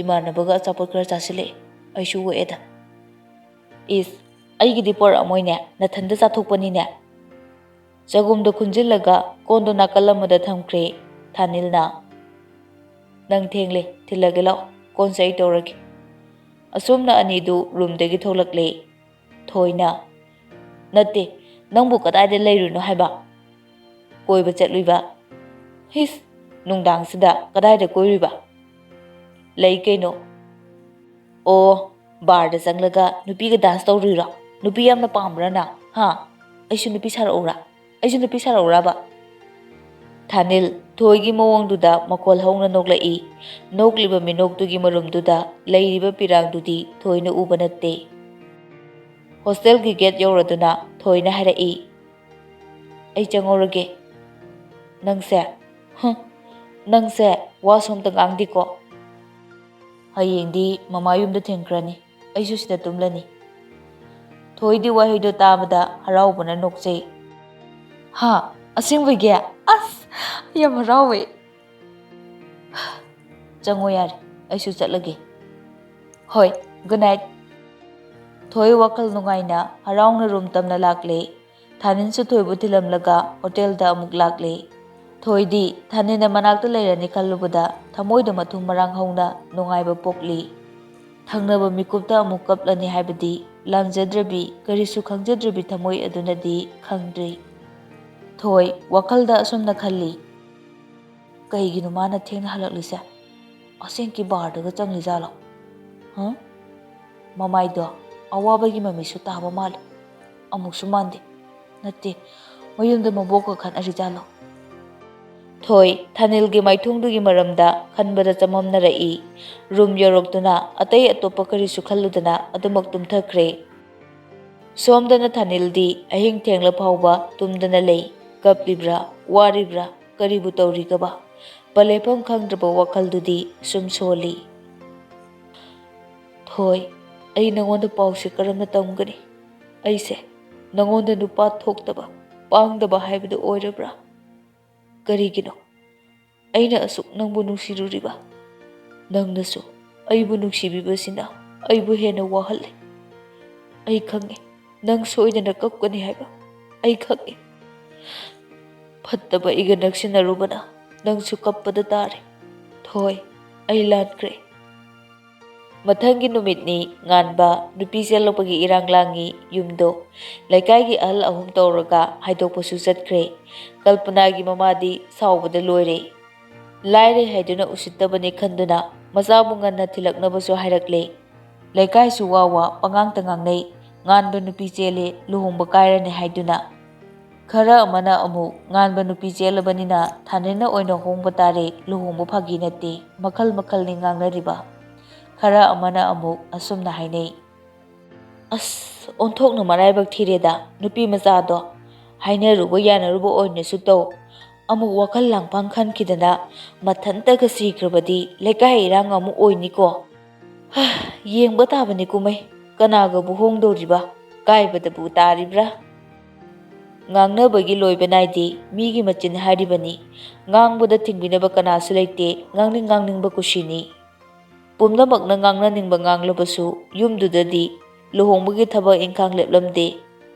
"ꯏꯃꯥꯟꯅꯕꯒ ꯑꯆꯥꯄꯣꯠ ꯈꯔ ꯆꯥꯁꯤꯜꯂꯛꯑꯦ꯫ ꯑꯩꯁꯨ ꯑꯣꯛꯑꯦꯗ꯫" "ꯏꯁ, ꯑꯩꯒꯤꯗꯤ ꯄꯣꯔꯛꯑꯝꯃꯣꯏꯅꯦ, ꯅꯊꯟꯗ ꯆꯥꯊꯣꯛꯄꯅꯤꯅꯦ꯫" ꯆꯒꯨꯝꯗꯣ ꯈꯨꯟꯖꯤꯜꯂꯒ ꯀꯣꯟꯗꯣ ꯅꯥꯀꯜ ꯑꯃꯗ ꯊꯝꯈ꯭ꯔꯦ꯫ ꯊꯥꯅꯤꯜꯅ, "ꯅꯪ ꯊꯦꯡꯂꯦ, ꯊꯤꯜꯂꯒꯦ ꯂꯥꯛꯑꯣ, ꯀꯣꯟꯁꯦ ꯑꯩ ꯇꯧꯔꯒꯦ꯫" ꯑꯁꯣꯝꯅ ꯑꯅꯤꯗꯨ ꯔꯨꯝꯗꯒꯤ ꯊꯣꯛꯂꯛꯂꯦ꯫ ꯊꯣꯏꯅ, "ꯅꯠꯇꯦ, ꯅꯪꯕꯨ ꯀꯗꯥꯏꯗ ꯂꯩꯔꯨꯏꯅꯣ ꯍꯥꯏꯕ?" "ꯀꯣꯏꯕ ꯆꯠꯂꯨꯏꯕ꯫" "ꯍꯤꯁ, ꯅꯨꯡꯗꯥꯡꯁꯤꯗ ꯀꯗꯥꯏꯗ ꯀꯣꯏꯔꯨꯏꯕ?" "ꯂꯩ ꯀꯩꯅꯣ꯫" "ꯑꯣ, ꯕꯥꯔꯗ ꯆꯪꯂꯒ ꯅꯨꯄꯤꯒ ꯗꯥꯟꯁ ꯇꯧꯔꯨꯏꯔꯣ? ꯅꯨꯄꯤ ꯌꯥꯝꯅ ꯄꯥꯝꯕ꯭ꯔꯥ ꯅꯪ? ꯍꯥ? ꯑꯩꯁꯨ ꯅꯨꯄꯤ ꯁꯥꯔꯛꯎꯔꯥ? ꯑꯩꯁꯨ ꯅꯨꯄꯤ ꯁꯥꯔꯛꯎꯔꯕ?" ꯊꯥꯅꯤꯜ ꯊꯣꯏꯒꯤ ꯃꯑꯣꯡꯗꯨꯗ ꯃꯈꯣꯜ ꯍꯧꯅ ꯅꯣꯛꯂꯛꯏ꯫ ꯅꯣꯛꯂꯤꯕ ꯃꯤꯅꯣꯛꯇꯨꯒꯤ ꯃꯔꯨꯝꯗꯨꯗ ꯂꯩꯔꯤꯕ ꯄꯤꯔꯥꯡꯗꯨꯗꯤ ꯊꯣꯏꯅ ꯎꯕ ꯅꯠꯇꯦ꯫ ꯍꯣꯁꯇꯦꯜꯒꯤ ꯒꯦꯠ ꯌꯧꯔꯗꯨꯅ ꯊꯣꯏꯅ ꯍꯥꯏꯔꯛꯏ, "ꯑꯩ ꯆꯪꯍꯧꯔꯒꯦ꯫ ꯅꯪꯁꯦ, ꯍꯨꯝ, ꯅꯪꯁꯦ ꯋꯥꯁꯨ ꯑꯝꯇ ꯉꯥꯡꯗꯦꯀꯣ꯫ ꯍꯌꯦꯡꯗꯤ ꯃꯃꯥ ꯌꯨꯝꯗ ꯊꯤꯟꯈ꯭ꯔꯅꯤ, ꯑꯩꯁꯨ ꯁꯤꯗ ꯇꯨꯝꯂꯅꯤ꯫" ꯊꯣꯏꯗꯤ ꯋꯥꯍꯩꯗꯣ ꯇꯥꯕꯗ ꯍꯔꯥꯎꯕꯅ ꯅꯣꯛꯆꯩ꯫ "ꯍꯥ? ꯑꯁꯦꯡꯕꯒꯤ? ꯑꯁ, ꯌꯥꯝ ꯍꯔꯥꯎꯋꯦ꯫" "ꯆꯪꯉꯣ ꯌꯥꯔꯦ, ꯑꯩꯁꯨ ꯆꯠꯂꯒꯦ꯫" "ꯍꯣꯏ, ꯒꯨꯗ ꯅꯥꯏꯠ꯫" ꯊꯣꯏ ꯋꯥꯈꯜ ꯅꯨꯡꯉꯥꯏꯅ ꯍꯔꯥꯎꯅ ꯔꯨꯝ ꯇꯝꯅ ꯂꯥꯛꯂꯦ꯫ ꯊꯥꯅꯤꯜꯁꯨ ꯊꯣꯏꯕꯨ ꯊꯤꯜꯂꯝꯂꯒ ꯍꯣꯇꯦꯜꯗ ꯑꯃꯨꯛ ꯂꯥꯛꯂꯦ꯫ ꯊꯣꯏꯗꯤ ꯊꯥꯅꯤꯜꯅ ꯃꯅꯥꯛꯇ ꯂꯩꯔꯅꯤ ꯈꯜꯂꯨꯕꯗ ꯊꯃꯣꯏꯗ ꯃꯊꯨꯝ ꯃꯔꯥꯡ ꯍꯧꯅ ꯅꯨꯡꯉꯥꯏꯕ ꯄꯣꯛꯂꯤ꯫ ꯊꯪꯅꯕ ꯃꯤꯀꯨꯞꯇ ꯑꯃꯨꯛ ꯀꯞꯂꯅꯤ ꯍꯥꯏꯕꯗꯤ ꯂꯥꯟꯖꯗ꯭ꯔꯕꯤ, ꯀꯔꯤꯁꯨ ꯈꯪꯖꯗ꯭ꯔꯕꯤ ꯊꯃꯣꯏ ꯑꯗꯨꯅꯗꯤ ꯈꯪꯗ꯭ꯔꯤ꯫ ꯊꯣꯏ ꯋꯥꯈꯜꯗ ꯑꯁꯨꯝꯅ ꯈꯜꯂꯤ, "ꯀꯩꯒꯤꯅꯣ ꯃꯥꯅ ꯊꯦꯡꯅ ꯍꯜꯂꯛꯂꯤꯁꯦ? ꯑꯁꯦꯡꯀꯤ ꯕꯥꯔꯗꯒ ꯆꯪꯂꯤꯖꯥꯠꯂꯣ? ꯍꯥ? ꯃꯃꯥꯏꯗꯣ ꯑꯋꯥꯕꯒꯤ ꯃꯃꯤꯁꯨ ꯇꯥꯕ ꯃꯥꯜꯂꯤ꯫ ꯑꯃꯨꯛꯁꯨ ꯃꯥꯟꯗꯦ꯫ ꯅꯠꯇꯦ, ꯃꯌꯨꯝꯗ ꯃꯕꯣꯛꯀ ꯈꯠꯅꯔꯤꯖꯥꯠꯂꯣ?" ꯊꯣꯏ ꯊꯥꯅꯤꯜꯒꯤ ꯃꯥꯏꯊꯣꯡꯗꯨꯒꯤ ꯃꯔꯝꯗ ꯈꯟꯕꯗ ꯆꯃꯝꯅꯔꯛꯏ꯫ ꯔꯨꯝ ꯌꯧꯔꯛꯇꯨꯅ ꯑꯇꯩ ꯑꯇꯣꯞꯄ ꯀꯔꯤꯁꯨ ꯈꯜꯂꯨꯗꯅ ꯑꯗꯨꯃꯛ ꯇꯨꯝꯊꯈ꯭ꯔꯦ꯫ ꯁꯣꯝꯗꯅ ꯊꯥꯅꯤꯜꯗꯤ ꯑꯍꯤꯡ ꯊꯦꯡꯂ ꯐꯥꯎꯕ ꯇꯨꯝꯗꯅ ꯂꯩ꯫ ꯀꯞꯂꯤꯕ꯭ꯔꯥ, ꯋꯥꯔꯤꯕ꯭ꯔꯥ, ꯀꯔꯤꯕꯨ ꯇꯧꯔꯤꯒꯕ? ꯄꯂꯦꯐꯝ ꯈꯪꯗ꯭ꯔꯕ ꯋꯥꯈꯜꯗꯨꯗꯤ ꯁꯨꯝ ꯁꯣꯜꯂꯤ꯫ "ꯊꯣꯏ, ꯑꯩ ꯅꯉꯣꯟꯗ ꯄꯥꯎꯁꯦ ꯀꯔꯝꯅ ꯇꯝꯒꯅꯤ? ꯑꯩꯁꯦ ꯅꯉꯣꯟꯗ ꯅꯨꯄꯥ ꯊꯣꯛꯇꯕ, ꯄꯥꯡꯗꯕ ꯍꯥꯏꯕꯗꯨ ꯑꯣꯏꯔꯕ꯭ꯔꯥ? ꯀꯔꯤꯒꯤꯅꯣ ꯑꯩꯅ ꯑꯁꯨꯛ ꯅꯪꯕꯨ ꯅꯨꯡꯁꯤꯔꯨꯔꯤꯕ? ꯅꯪꯅꯁꯨ ꯑꯩꯕꯨ ꯅꯨꯡꯁꯤꯕꯤꯕꯁꯤꯅ ꯑꯩꯕꯨ ꯍꯦꯟꯅ ꯋꯥꯍꯜꯂꯦ꯫ ꯑꯩ ꯈꯪꯉꯦ, ꯅꯪ ꯁꯣꯏꯗꯅ ꯀꯞꯀꯅꯤ ꯍꯥꯏꯕ ꯑꯩ ꯈꯪꯉꯦ꯫ ꯐꯠꯇꯕ ꯑꯩꯒ ꯅꯛꯁꯤꯟꯅꯔꯨꯕꯅ ꯅꯪꯁꯨ ꯀꯞꯄꯗ ꯇꯥꯔꯦ꯫ ꯊꯣꯏ, ꯑꯩ ꯂꯥꯟꯈ꯭ꯔꯦ꯫" ꯃꯊꯪꯒꯤ ꯅꯨꯃꯤꯠꯅꯤ꯫ ꯉꯥꯟꯕ ꯅꯨꯄꯤ ꯆꯦꯜꯂꯛꯄꯒꯤ ꯏꯔꯥꯡ ꯂꯥꯡꯉꯤ꯫ ꯌꯨꯝꯗꯣ ꯂꯩꯀꯥꯏꯒꯤ ꯑꯍꯜ ꯑꯍꯨꯝ ꯇꯧꯔꯒ ꯍꯥꯏꯗꯣꯛꯄꯁꯨ ꯆꯠꯈ꯭ꯔꯦ꯫ ꯀꯜꯄꯅꯥꯒꯤ ꯃꯃꯥꯗꯤ ꯁꯥꯎꯕꯗ ꯂꯣꯏꯔꯦ꯫ ꯂꯥꯏꯔꯩ ꯍꯥꯏꯗꯨꯅ ꯎꯁꯤꯠꯇꯕꯅꯤ ꯈꯟꯗꯨꯅ ꯃꯆꯥꯕꯨ ꯉꯟꯅ ꯊꯤꯜꯂꯛꯅꯕꯁꯨ ꯍꯥꯏꯔꯛꯂꯦ꯫ ꯂꯩꯀꯥꯏꯁꯨ ꯋꯥ ꯋꯥ ꯄꯉꯥꯡꯇ ꯉꯥꯡꯅꯩ꯫ ꯉꯥꯟꯕ ꯅꯨꯄꯤ ꯆꯦꯜꯂꯦ, ꯂꯨꯍꯣꯡꯕ ꯀꯥꯏꯔꯅꯤ ꯍꯥꯏꯗꯨꯅ꯫ ꯈꯔ ꯑꯃꯅ ꯑꯃꯨꯛ ꯉꯥꯟꯕ ꯅꯨꯄꯤ ꯆꯦꯜꯂꯕꯅꯤꯅ ꯊꯥꯅꯤꯜꯅ ꯑꯣꯏꯅ ꯍꯣꯡꯕ ꯇꯥꯔꯦ, ꯂꯨꯍꯣꯡꯕ ꯐꯥꯒꯤ ꯅꯠꯇꯦ, ꯃꯈꯜ ꯃꯈꯜꯅꯤ ꯉꯥꯡꯅꯔꯤꯕ꯫ ꯈꯔ ꯑꯃꯅ ꯑꯃꯨꯛ ꯑꯁꯨꯝꯅ ꯍꯥꯏꯅꯩ, ꯑꯁ, ꯑꯣꯟꯊꯣꯛꯅ ꯃꯔꯥꯏꯕꯛ ꯊꯤꯔꯦꯗ ꯅꯨꯄꯤ ꯃꯆꯥꯗꯣ꯫ ꯍꯥꯏꯅꯔꯨꯕ ꯌꯥꯅꯔꯨꯕ ꯑꯣꯏꯅꯁꯨ ꯇꯧ, ꯑꯃꯨꯛ ꯋꯥꯈꯜ ꯂꯥꯡꯐꯥꯡ ꯈꯟꯈꯤꯗꯅ ꯃꯊꯟꯇꯒ ꯁꯤꯈ꯭ꯔꯕꯗꯤ ꯂꯩꯀꯥꯏ ꯏꯔꯥꯡ ꯑꯃꯨꯛ ꯑꯣꯏꯅꯤꯀꯣ꯫ ꯍꯥ, ꯌꯦꯡꯕ ꯇꯥꯕꯅꯤ ꯀꯨꯝꯍꯩ, ꯀꯅꯥꯒꯕꯨ ꯍꯣꯡꯗꯧꯔꯤꯕ, ꯀꯥꯏꯕꯗꯕꯨ ꯇꯥꯔꯤꯕ꯭ꯔꯥ? ꯉꯥꯡꯅꯕꯒꯤ ꯂꯣꯏꯕ ꯅꯥꯏꯗꯦ, ꯃꯤꯒꯤ ꯃꯆꯤꯟ ꯍꯥꯏꯔꯤꯕꯅꯤ꯫ ꯉꯥꯡꯕꯗ ꯊꯤꯡꯕꯤꯅꯕ ꯀꯅꯥꯁꯨ ꯂꯩꯇꯦ, ꯉꯥꯡꯅꯤꯡ ꯉꯥꯡꯅꯤꯡꯕ ꯀꯨꯁꯤꯅꯤ꯫ ꯄꯨꯝꯅꯃꯛꯅ ꯉꯥꯡꯅꯅꯤꯡꯕ ꯉꯥꯡꯂꯕꯁꯨ ꯌꯨꯝꯗꯨꯗꯗꯤ ꯂꯨꯍꯣꯡꯕꯒꯤ ꯊꯕꯛ ꯏꯪꯈꯥꯡ ꯂꯦꯞꯂꯝꯗꯦ꯫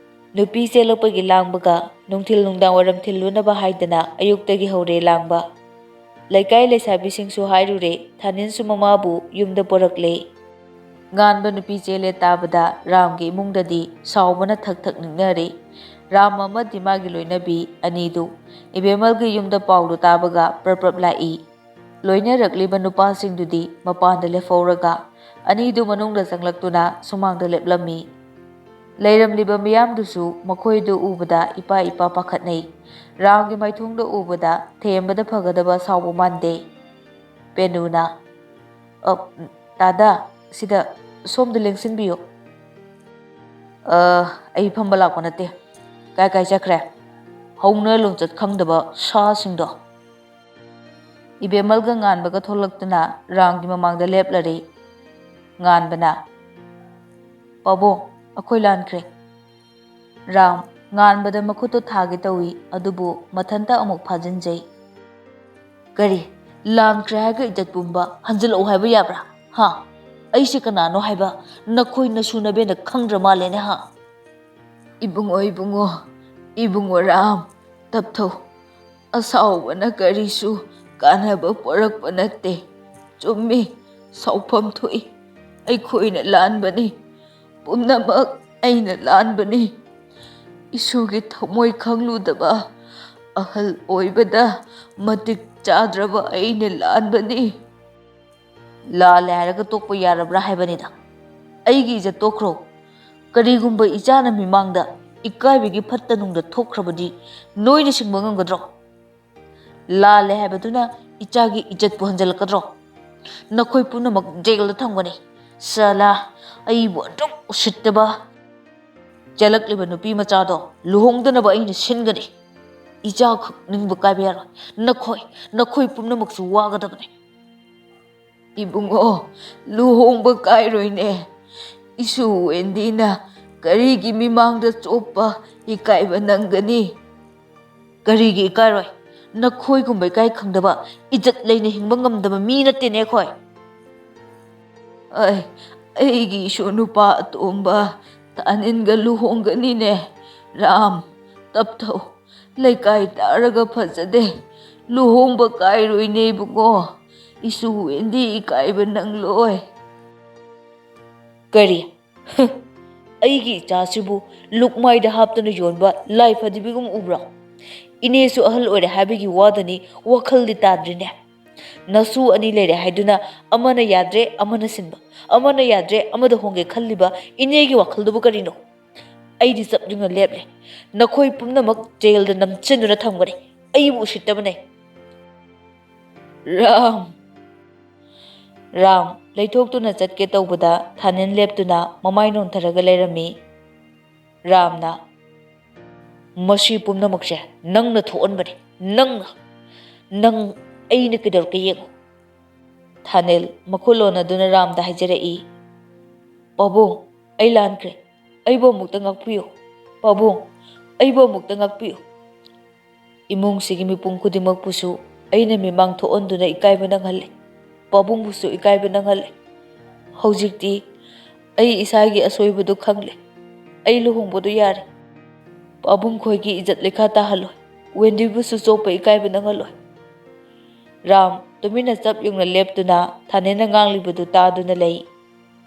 ꯅꯨꯄꯤ ꯆꯦꯜꯂꯛꯄꯒꯤ ꯂꯥꯡꯕꯒ ꯅꯨꯡꯊꯤꯜ ꯅꯨꯡꯗꯥꯡ ꯋꯥꯏꯔꯝ ꯊꯤꯜꯂꯨꯅꯕ ꯍꯥꯏꯗꯅ ꯑꯌꯨꯛꯇꯒꯤ ꯍꯧꯔꯦ ꯂꯥꯡꯕ꯫ ꯂꯩꯀꯥꯏ ꯂꯩꯁꯥꯕꯤꯁꯤꯡꯁꯨ ꯍꯥꯏꯔꯨꯔꯦ, ꯊꯥꯅꯤꯟꯁꯨ ꯃꯃꯥꯕꯨ ꯌꯨꯝꯗ ꯄꯨꯔꯛꯂꯦ꯫ ꯉꯥꯟꯕ ꯅꯨꯄꯤ ꯆꯦꯜꯂꯦ ꯇꯥꯕꯗ ꯔꯥꯝꯒꯤ ꯏꯃꯨꯡꯗꯗꯤ ꯁꯥꯎꯕꯅ ꯊꯛ ꯊꯛ ꯅꯤꯛꯅꯔꯦ꯫ ꯔꯥꯝ ꯑꯃꯗꯤ ꯃꯥꯒꯤ ꯂꯣꯏꯅꯕꯤ ꯑꯅꯤꯗꯨ ꯏꯕꯦꯝꯃꯜꯒꯤ ꯌꯨꯝꯗ ꯄꯥꯎꯗꯨ ꯇꯥꯕꯒ ꯄ꯭ꯔꯞ ꯄ꯭ꯔꯞ ꯂꯥꯛꯏ꯫ ꯂꯣꯏꯅꯔꯛꯂꯤꯕ ꯅꯨꯄꯥꯁꯤꯡꯗꯨꯗꯤ ꯃꯄꯥꯟꯗ ꯂꯦꯞꯍꯧꯔꯒ ꯑꯅꯤꯗꯨ ꯃꯅꯨꯡꯗ ꯆꯪꯂꯛꯇꯨꯅ ꯁꯨꯃꯥꯡꯗ ꯂꯦꯞꯂꯝꯃꯤ꯫ ꯂꯩꯔꯝꯂꯤꯕ ꯃꯤꯌꯥꯝꯗꯨꯁꯨ ꯃꯈꯣꯏꯗꯨ ꯎꯕꯗ ꯏꯄꯥ ꯏꯄꯥ ꯄꯥꯈꯠꯅꯩ꯫ ꯔꯥꯝꯒꯤ ꯃꯥꯏꯊꯣꯡꯗ ꯎꯕꯗ ꯊꯦꯝꯕꯗ ꯐꯒꯗꯕ ꯁꯥꯎꯕ ꯃꯥꯟꯗꯦ꯫ ꯄꯦꯅꯨꯅ, "ꯑ, ꯇꯥꯗ, ꯁꯤꯗ ꯁꯣꯝꯗ ꯂꯦꯡꯁꯤꯟꯕꯤꯌꯨ꯫" "ꯑ, ꯑꯩ ꯐꯝꯕ ꯂꯥꯛꯄ ꯅꯠꯇꯦ꯫ ꯀꯥꯏ ꯀꯥꯏ ꯆꯠꯈ꯭ꯔꯦ ꯍꯧꯅ ꯂꯣꯟꯆꯠ ꯈꯪꯗꯕ ꯁꯥꯁꯤꯡꯗꯣ?" ꯏꯕꯦꯝꯃꯜꯒ ꯉꯥꯟꯕꯒ ꯊꯣꯛꯂꯛꯇꯨꯅ ꯔꯥꯝꯒꯤ ꯃꯃꯥꯡꯗ ꯂꯦꯞꯂꯔꯦ꯫ ꯉꯥꯟꯕꯅ, "ꯄꯥꯕꯨꯡ, ꯑꯩꯈꯣꯏ ꯂꯥꯟꯈ꯭ꯔꯦ꯫" ꯔꯥꯝ ꯉꯥꯟꯕꯗ ꯃꯈꯨꯠꯇꯣ ꯊꯥꯒꯦ ꯇꯧꯏ, ꯑꯗꯨꯕꯨ ꯃꯊꯟꯇ ꯑꯃꯨꯛ ꯐꯥꯖꯤꯟꯖꯩ꯫ "ꯀꯔꯤ? ꯂꯥꯟꯈ꯭ꯔꯦ ꯍꯥꯏꯔꯒ ꯏꯖꯠ ꯄꯨꯝꯕ ꯍꯟꯖꯤꯜꯂꯛꯎ ꯍꯥꯏꯕ ꯌꯥꯕ꯭ꯔꯥ? ꯍꯥ? ꯑꯩꯁꯦ ꯀꯅꯥꯅꯣ ꯍꯥꯏꯕ ꯅꯈꯣꯏ ꯅꯁꯨ ꯅꯕꯦꯟꯅ ꯈꯪꯗ꯭ꯔ ꯃꯥꯜꯂꯦꯅꯦ, ꯍꯥ?" "ꯏꯕꯨꯡꯉꯣ, ꯏꯕꯨꯡꯉꯣ, ꯏꯕꯨꯡꯉꯣ ꯔꯥꯝ, ꯇꯞꯊꯧ꯫ ꯑꯁꯥꯎꯕꯅ ꯀꯔꯤꯁꯨ ꯀꯥꯟꯅꯕ ꯄꯨꯔꯛꯄ ꯅꯠꯇꯦ꯫ ꯆꯨꯝꯃꯤ, ꯁꯥꯎꯐꯝ ꯊꯣꯛꯏ꯫ ꯑꯩꯈꯣꯏꯅ ꯂꯥꯟꯕꯅꯤ꯫ ꯄꯨꯝꯅꯃꯛ ꯑꯩꯅ ꯂꯥꯟꯕꯅꯤ꯫ ꯏꯁꯨꯒꯤ ꯊꯃꯣꯏ ꯈꯪꯂꯨꯗꯕ, ꯑꯍꯜ ꯑꯣꯏꯕꯗ ꯃꯇꯤꯛ ꯆꯥꯗ꯭ꯔꯕ ꯑꯩꯅ ꯂꯥꯟꯕꯅꯤ꯫" "ꯂꯥꯜꯂꯦ ꯍꯥꯏꯔꯒ ꯇꯣꯛꯄ ꯌꯥꯔꯕ꯭ꯔꯥ ꯍꯥꯏꯕꯅꯤꯗ꯫ ꯑꯩꯒꯤ ꯏꯖꯠ ꯇꯣꯛꯈ꯭ꯔꯣ꯫ ꯀꯔꯤꯒꯨꯝꯕ ꯏꯆꯥꯅ ꯃꯤꯃꯥꯡꯗ ꯏꯀꯥꯏꯕꯒꯤ ꯐꯠꯇ ꯅꯨꯡꯗ ꯊꯣꯛꯈ꯭ꯔꯕꯗꯤ ꯅꯣꯏꯅ ꯁꯤꯡꯕ ꯉꯝꯒꯗ꯭ꯔꯣ? ꯂꯥꯜꯂꯦ ꯍꯥꯏꯕꯗꯨꯅ ꯏꯆꯥꯒꯤ ꯏꯖꯠꯄꯨ ꯍꯟꯖꯤꯜꯂꯛꯀꯗ꯭ꯔꯣ? ꯅꯈꯣꯏ ꯄꯨꯝꯅꯃꯛ ꯖꯦꯜꯗ ꯊꯝꯒꯅꯤ꯫ ꯁꯂꯥ, ꯑꯩꯕꯨ ꯑꯗꯨꯛ ꯎꯁꯤꯠꯇꯕ ꯆꯦꯜꯂꯛꯂꯤꯕ ꯅꯨꯄꯤ ꯃꯆꯥꯗꯣ ꯂꯨꯍꯣꯡꯗꯅꯕ ꯑꯩꯅ ꯁꯤꯟꯒꯅꯤ꯫ ꯏꯆꯥꯈꯛ ꯅꯤꯡꯕ ꯀꯥꯏꯕ ꯌꯥꯔꯣꯏ꯫ ꯅꯈꯣꯏ, ꯅꯈꯣꯏ ꯄꯨꯝꯅꯃꯛꯁꯨ ꯋꯥꯒꯗꯕꯅꯤ꯫ ꯏꯕꯨꯡꯉꯣ, ꯂꯨꯍꯣꯡꯕ ꯀꯥꯏꯔꯣꯏꯅꯦ꯫ ꯏꯁꯨ ꯋꯦꯟꯗꯤꯅ ꯀꯔꯤꯒꯤ ꯃꯤꯃꯥꯡꯗ ꯆꯣꯞꯄ ꯏꯀꯥꯏꯕ ꯅꯪꯒꯅꯤ? ꯀꯔꯤꯒꯤ ꯏꯀꯥꯏꯔꯣꯏ? ꯅꯈꯣꯏꯒꯨꯝꯕ ꯏꯀꯥꯏ ꯈꯪꯗꯕ, ꯏꯖꯠ ꯂꯩꯅ ꯍꯤꯡꯕ ꯉꯝꯗꯕ ꯃꯤ ꯅꯠꯇꯦꯅꯦ ꯑꯩꯈꯣꯏ꯫ ꯑꯩ, ꯑꯩꯒꯤ ꯏꯁꯨ ꯅꯨꯄꯥ ꯑꯇꯣꯝꯕ ꯊꯥꯅꯤꯟꯒ ꯂꯨꯍꯣꯡꯒꯅꯤꯅꯦ꯫ ꯔꯥꯝ, ꯇꯞꯊꯧ꯫ ꯂꯩꯀꯥꯏ ꯇꯥꯔꯒ ꯐꯖꯗꯦ꯫ ꯂꯨꯍꯣꯡꯕ ꯀꯥꯏꯔꯣꯏꯅꯦ ꯏꯕꯨꯡꯉꯣ꯫ ꯏꯁꯨ ꯋꯦꯟꯗꯤ ꯏꯀꯥꯏꯕ ꯅꯪꯂꯣꯏ꯫ ꯀꯔꯤ? ꯑꯩꯒꯤ ꯏꯆꯥꯁꯤꯕꯨ ꯂꯨꯛꯃꯥꯏꯗ ꯍꯥꯞꯇꯨꯅ ꯌꯣꯟꯕ ꯂꯥꯏ ꯐꯗꯤꯕꯤꯒꯨꯝ ꯎꯕ꯭ꯔꯣ? ꯏꯅꯦꯁꯨ ꯑꯍꯜ ꯑꯣꯏꯔꯦ ꯍꯥꯏꯕꯒꯤ ꯋꯥꯗꯅꯤ ꯋꯥꯈꯜꯗꯤ ꯇꯥꯗ꯭ꯔꯤꯅꯦ꯫ ꯅꯁꯨ ꯑꯅꯤ ꯂꯩꯔꯦ ꯍꯥꯏꯗꯨꯅ ꯑꯃꯅ ꯌꯥꯗ꯭ꯔꯦ ꯑꯃꯅ ꯁꯤꯟꯕ, ꯑꯃꯅ ꯌꯥꯗ꯭ꯔꯦ ꯑꯃꯗ ꯍꯣꯡꯒꯦ ꯈꯜꯂꯤꯕ ꯏꯅꯦꯒꯤ ꯋꯥꯈꯜꯗꯨꯕꯨ ꯀꯔꯤꯅꯣ? ꯑꯩꯗꯤ ꯆꯞ ꯌꯨꯡꯅ ꯂꯦꯞꯂꯦ꯫ ꯅꯈꯣꯏ ꯄꯨꯝꯅꯃꯛ ꯖꯦꯜꯗ ꯅꯝꯁꯤꯟꯗꯨꯅ ꯊꯝꯒꯅꯤ꯫ ꯑꯩꯕꯨ ꯎꯁꯤꯠꯇꯕꯅꯦ꯫ ꯔꯥꯝ! ꯔꯥꯝ ꯂꯩꯊꯣꯛꯇꯨꯅ ꯆꯠꯀꯦ ꯇꯧꯕꯗ ꯊꯥꯅꯤꯟ ꯂꯦꯞꯇꯨꯅ ꯃꯃꯥꯏ ꯅꯣꯟꯊꯔꯒ ꯂꯩꯔꯝꯃꯤ꯫ ꯔꯥꯝꯅ, "ꯃꯁꯤ ꯄꯨꯝꯅꯃꯛꯁꯦ ꯅꯪꯅ ꯊꯣꯛꯍꯟꯕꯅꯤ꯫ ꯅꯪꯅ! ꯅꯪ ꯑꯩꯅ ꯀꯩꯗꯧꯔꯛꯀꯦ ꯌꯦꯡꯉꯨ꯫" ꯊꯥꯅꯤꯜ ꯃꯈꯨꯠ ꯂꯣꯟꯅꯗꯨꯅ ꯔꯥꯝꯗ ꯍꯥꯏꯖꯔꯛꯏ, "ꯄꯥꯕꯨꯡ, ꯑꯩ ꯂꯥꯟꯈ꯭ꯔꯦ꯫ ꯑꯩꯕꯨ ꯑꯃꯨꯛꯇ ꯉꯥꯛꯄꯤꯌꯨ꯫ ꯄꯥꯕꯨꯡ, ꯑꯩꯕꯨ ꯑꯃꯨꯛꯇ ꯉꯥꯛꯄꯤꯌꯨ꯫ ꯏꯃꯨꯡꯁꯤꯒꯤ ꯃꯤꯄꯨꯝ ꯈꯨꯗꯤꯡꯃꯛꯄꯨꯁꯨ ꯑꯩꯅ ꯃꯤꯃꯥꯡ ꯊꯣꯛꯍꯟꯗꯨꯅ ꯏꯀꯥꯏꯕ ꯅꯪꯍꯜꯂꯦ꯫ ꯄꯥꯕꯨꯡꯕꯨꯁꯨ ꯏꯀꯥꯏꯕ ꯅꯪꯍꯜꯂꯦ꯫ ꯍꯧꯖꯤꯛꯇꯤ ꯑꯩ ꯏꯁꯥꯒꯤ ꯑꯁꯣꯏꯕꯗꯨ ꯈꯪꯂꯦ꯫ ꯑꯩ ꯂꯨꯍꯣꯡꯕꯗꯨ ꯌꯥꯔꯦ꯫ ꯄꯥꯕꯨꯡ ꯈꯣꯏꯒꯤ ꯏꯖꯠ ꯂꯩꯈꯥ ꯇꯥꯍꯜꯂꯣꯏ꯫ ꯋꯦꯟꯗꯤꯕꯨꯁꯨ ꯆꯣꯞꯄ ꯏꯀꯥꯏꯕ ꯅꯪꯍꯜꯂꯣꯏ꯫" ꯔꯥꯝ ꯇꯨꯃꯤꯟꯅ ꯆꯞ ꯌꯨꯡꯅ ꯂꯦꯞꯇꯨꯅ ꯊꯥꯅꯤꯜꯅ ꯉꯥꯡꯂꯤꯕꯗꯨ ꯇꯥꯗꯨꯅ ꯂꯩ꯫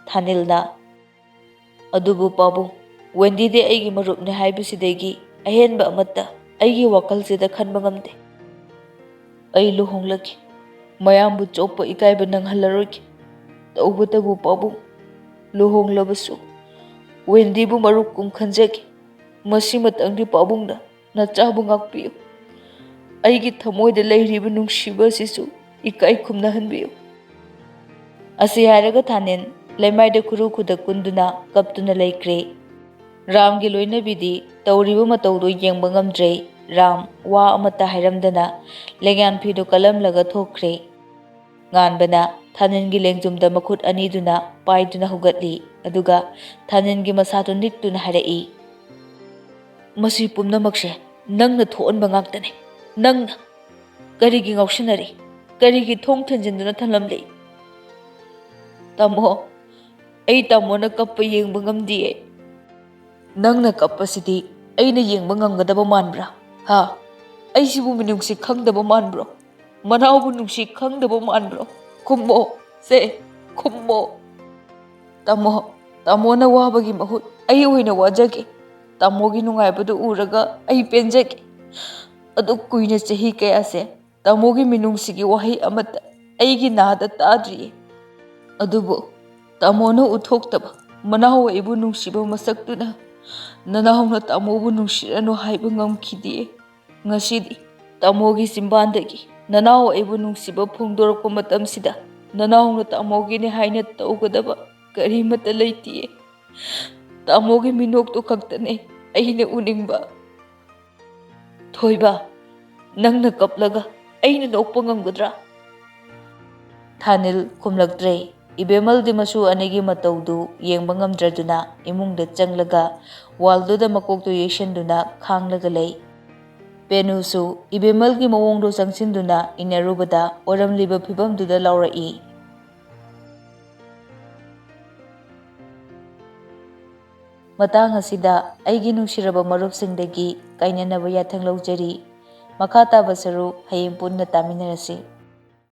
ꯊꯥꯅꯤꯜꯅ, "ꯑꯗꯨꯕꯨ ꯄꯥꯕꯨꯡ, ꯋꯦꯟꯗꯤꯗꯤ ꯑꯩꯒꯤ ꯃꯔꯨꯞꯅꯤ ꯍꯥꯏꯕꯁꯤꯗꯒꯤ ꯑꯍꯦꯟꯕ ꯑꯃꯠꯇ ꯑꯩꯒꯤ ꯋꯥꯈꯜꯁꯤꯗ ꯈꯟꯕ ꯉꯝꯗꯦ꯫ ꯑꯩ ꯂꯨꯍꯣꯡꯂꯒꯦ꯫ ꯃꯌꯥꯝꯕꯨ ꯆꯣꯞꯄ ꯏꯀꯥꯏꯕ ꯅꯪꯍꯜꯂꯔꯣꯏꯒꯦ꯫ ꯇꯧꯕꯇꯕꯨ ꯄꯥꯕꯨꯡ, ꯂꯨꯍꯣꯡꯂꯕꯁꯨ ꯋꯦꯟꯗꯤꯕꯨ ꯃꯔꯨꯞꯀꯨꯝ ꯈꯟꯖꯒꯦ꯫ ꯃꯁꯤꯃꯇꯪꯗꯤ ꯄꯥꯕꯨꯡꯅ ꯅꯆꯥꯕꯨ ꯉꯥꯛꯄꯤꯌꯨ꯫ ꯑꯩꯒꯤ ꯊꯃꯣꯏꯗ ꯂꯩꯔꯤꯕ ꯅꯨꯡꯁꯤꯕ ꯑꯁꯤꯁꯨ ꯏꯀꯥꯏ ꯈꯨꯝꯅꯍꯟꯕꯤꯌꯨ꯫" ꯑꯁꯤ ꯍꯥꯏꯔꯒ ꯊꯥꯅꯤꯟ ꯂꯩꯃꯥꯏꯗ ꯈꯨꯔꯨ ꯈꯨꯗꯛ ꯀꯨꯟꯗꯨꯅ ꯀꯞꯇꯨꯅ ꯂꯩꯈ꯭ꯔꯦ꯫ ꯔꯥꯝꯒꯤ ꯂꯣꯏꯅꯕꯤꯗꯨ ꯇꯧꯔꯤꯕ ꯃꯇꯧꯗꯨ ꯌꯦꯡꯕ ꯉꯝꯗ꯭ꯔꯦ꯫ ꯔꯥꯝ ꯋꯥ ꯑꯃꯠꯇ ꯍꯥꯏꯔꯝꯗꯅ ꯂꯩꯉꯥꯟ ꯐꯤꯗꯨ ꯀꯜꯂꯝꯂꯒ ꯊꯣꯛꯈ꯭ꯔꯦ꯫ ꯉꯥꯟꯕꯅ ꯊꯥꯅꯤꯜꯒꯤ ꯂꯦꯡꯖꯨꯝꯗ ꯃꯈꯨꯠ ꯑꯅꯤꯗꯨꯅ ꯄꯥꯏꯗꯨꯅ ꯍꯧꯒꯠꯂꯤ, ꯑꯗꯨꯒ ꯊꯥꯅꯤꯜꯒꯤ ꯃꯁꯥꯗꯨ ꯅꯤꯛꯇꯨꯅ ꯍꯥꯏꯔꯛꯏ, "ꯃꯁꯤ ꯄꯨꯝꯅꯃꯛꯁꯦ ꯅꯪꯅ ꯊꯣꯛꯍꯟꯕ ꯉꯥꯛꯇꯅꯤ꯫ ꯅꯪꯅ ꯀꯔꯤꯒꯤ ꯉꯥꯎꯁꯤꯟꯅꯔꯤ? ꯀꯔꯤꯒꯤ ꯊꯣꯡ ꯊꯤꯟꯖꯤꯟꯗꯨꯅ ꯊꯝꯂꯝꯂꯤ?" "ꯇꯥꯃꯣ, ꯑꯩ ꯇꯥꯃꯣꯅ ꯀꯞꯄ ꯌꯦꯡꯕ ꯉꯝꯗꯤꯌꯦ꯫" "ꯅꯪꯅ ꯀꯞꯄꯁꯤꯗꯤ ꯑꯩꯅ ꯌꯦꯡꯕ ꯉꯝꯒꯗꯕ ꯃꯥꯟꯕ꯭ꯔꯥ? ꯍꯥ? ꯑꯩꯁꯤꯕꯨ ꯃꯤꯅꯨꯡꯁꯤ ꯈꯪꯗꯕ ꯃꯥꯟꯕ꯭ꯔꯣ? ꯃꯅꯥꯎꯕꯨ ꯅꯨꯡꯁꯤ ꯈꯪꯗꯕ ꯃꯥꯟꯕ꯭ꯔꯣ? ꯈꯨꯝꯃꯣ, ꯁꯦ, ꯈꯨꯝꯃꯣ꯫" "ꯇꯥꯃꯣ, ꯇꯥꯃꯣꯅ ꯋꯥꯕꯒꯤ ꯃꯍꯨꯠ ꯑꯩ ꯑꯣꯏꯅ ꯋꯥꯖꯒꯦ꯫ ꯇꯥꯃꯣꯒꯤ ꯅꯨꯡꯉꯥꯏꯕꯗꯨ ꯎꯔꯒ ꯑꯩ ꯄꯦꯟꯖꯒꯦ꯫ ꯑꯗꯨꯛ ꯀꯨꯏꯅ, ꯆꯍꯤ ꯀꯌꯥꯁꯦ ꯇꯥꯃꯣꯒꯤ ꯃꯤꯅꯨꯡꯁꯤꯒꯤ ꯋꯥꯍꯩ ꯑꯃꯠꯇ ꯑꯩꯒꯤ ꯅꯥꯗ ꯇꯥꯗ꯭ꯔꯤꯌꯦ꯫ ꯑꯗꯨꯕꯨ ꯇꯥꯃꯣꯅ ꯎꯠꯊꯣꯛꯇꯕ ꯃꯅꯥꯎ ꯑꯩꯕꯨ ꯅꯨꯡꯁꯤꯕ ꯃꯁꯛꯇꯨꯅ ꯅꯅꯥꯎꯅ ꯇꯥꯃꯣꯕꯨ ꯅꯨꯡꯁꯤꯔꯅꯨ ꯍꯥꯏꯕ ꯉꯝꯈꯤꯗꯦ꯫ ꯉꯁꯤꯗꯤ ꯇꯥꯃꯣꯒꯤ ꯆꯤꯝꯕꯥꯟꯗꯒꯤ ꯅꯅꯥꯎ ꯑꯩꯕꯨ ꯅꯨꯡꯁꯤꯕ ꯐꯣꯡꯗꯣꯔꯛꯄ ꯃꯇꯝꯁꯤꯗ ꯅꯅꯥꯎꯅ ꯇꯥꯃꯣꯒꯤꯅꯤ ꯍꯥꯏꯅ ꯇꯧꯒꯗꯕ ꯀꯔꯤꯃꯠꯇ ꯂꯩꯇꯤꯌꯦ꯫ ꯇꯥꯃꯣꯒꯤ ꯃꯤꯅꯣꯛꯇꯨ ꯈꯛꯇꯅꯦ ꯑꯩꯅ ꯎꯅꯤꯡꯕ꯫" "ꯊꯣꯏꯕ, ꯅꯪꯅ ꯀꯞꯂꯒ ꯑꯩꯅ ꯅꯣꯛꯄ ꯉꯝꯒꯗ꯭ꯔꯥ?" ꯊꯥꯅꯤꯜ ꯈꯨꯝꯂꯛꯇ꯭ꯔꯦ꯫ ꯏꯕꯦꯝꯃꯜꯗꯤ ꯃꯁꯨ ꯑꯅꯤꯒꯤ ꯃꯇꯧꯗꯨ ꯌꯦꯡꯕ ꯉꯝꯗ꯭ꯔꯗꯨꯅ ꯏꯃꯨꯡꯗ ꯆꯪꯂꯒ ꯋꯥꯜꯗꯨꯗ ꯃꯀꯣꯛꯇꯨ ꯌꯩꯁꯤꯟꯗꯨꯅ ꯈꯥꯡꯂꯒ ꯂꯩ꯫ ꯄꯦꯅꯨꯁꯨ ꯏꯕꯦꯝꯃꯜꯒꯤ ꯃꯑꯣꯡꯗꯨ ꯆꯪꯁꯤꯟꯗꯨꯅ ꯏꯟꯅꯔꯨꯕꯗ ꯑꯣꯏꯔꯝꯂꯤꯕ ꯐꯤꯕꯝꯗꯨꯗ ꯂꯥꯎꯔꯛꯏ꯫ ꯃꯇꯥꯡ ꯑꯁꯤꯗ ꯑꯩꯒꯤ ꯅꯨꯡꯁꯤꯔꯕ ꯃꯔꯨꯞꯁꯤꯡꯗꯒꯤ ꯀꯥꯏꯅꯅꯕ ꯌꯥꯊꯪ ꯂꯧꯖꯔꯤ꯫ ꯃꯈꯥ ꯇꯥꯕ ꯁꯔꯨꯛ ꯍꯌꯦꯡ ꯄꯨꯟꯅ ꯇꯥꯃꯤꯟꯅꯔꯁꯤ꯫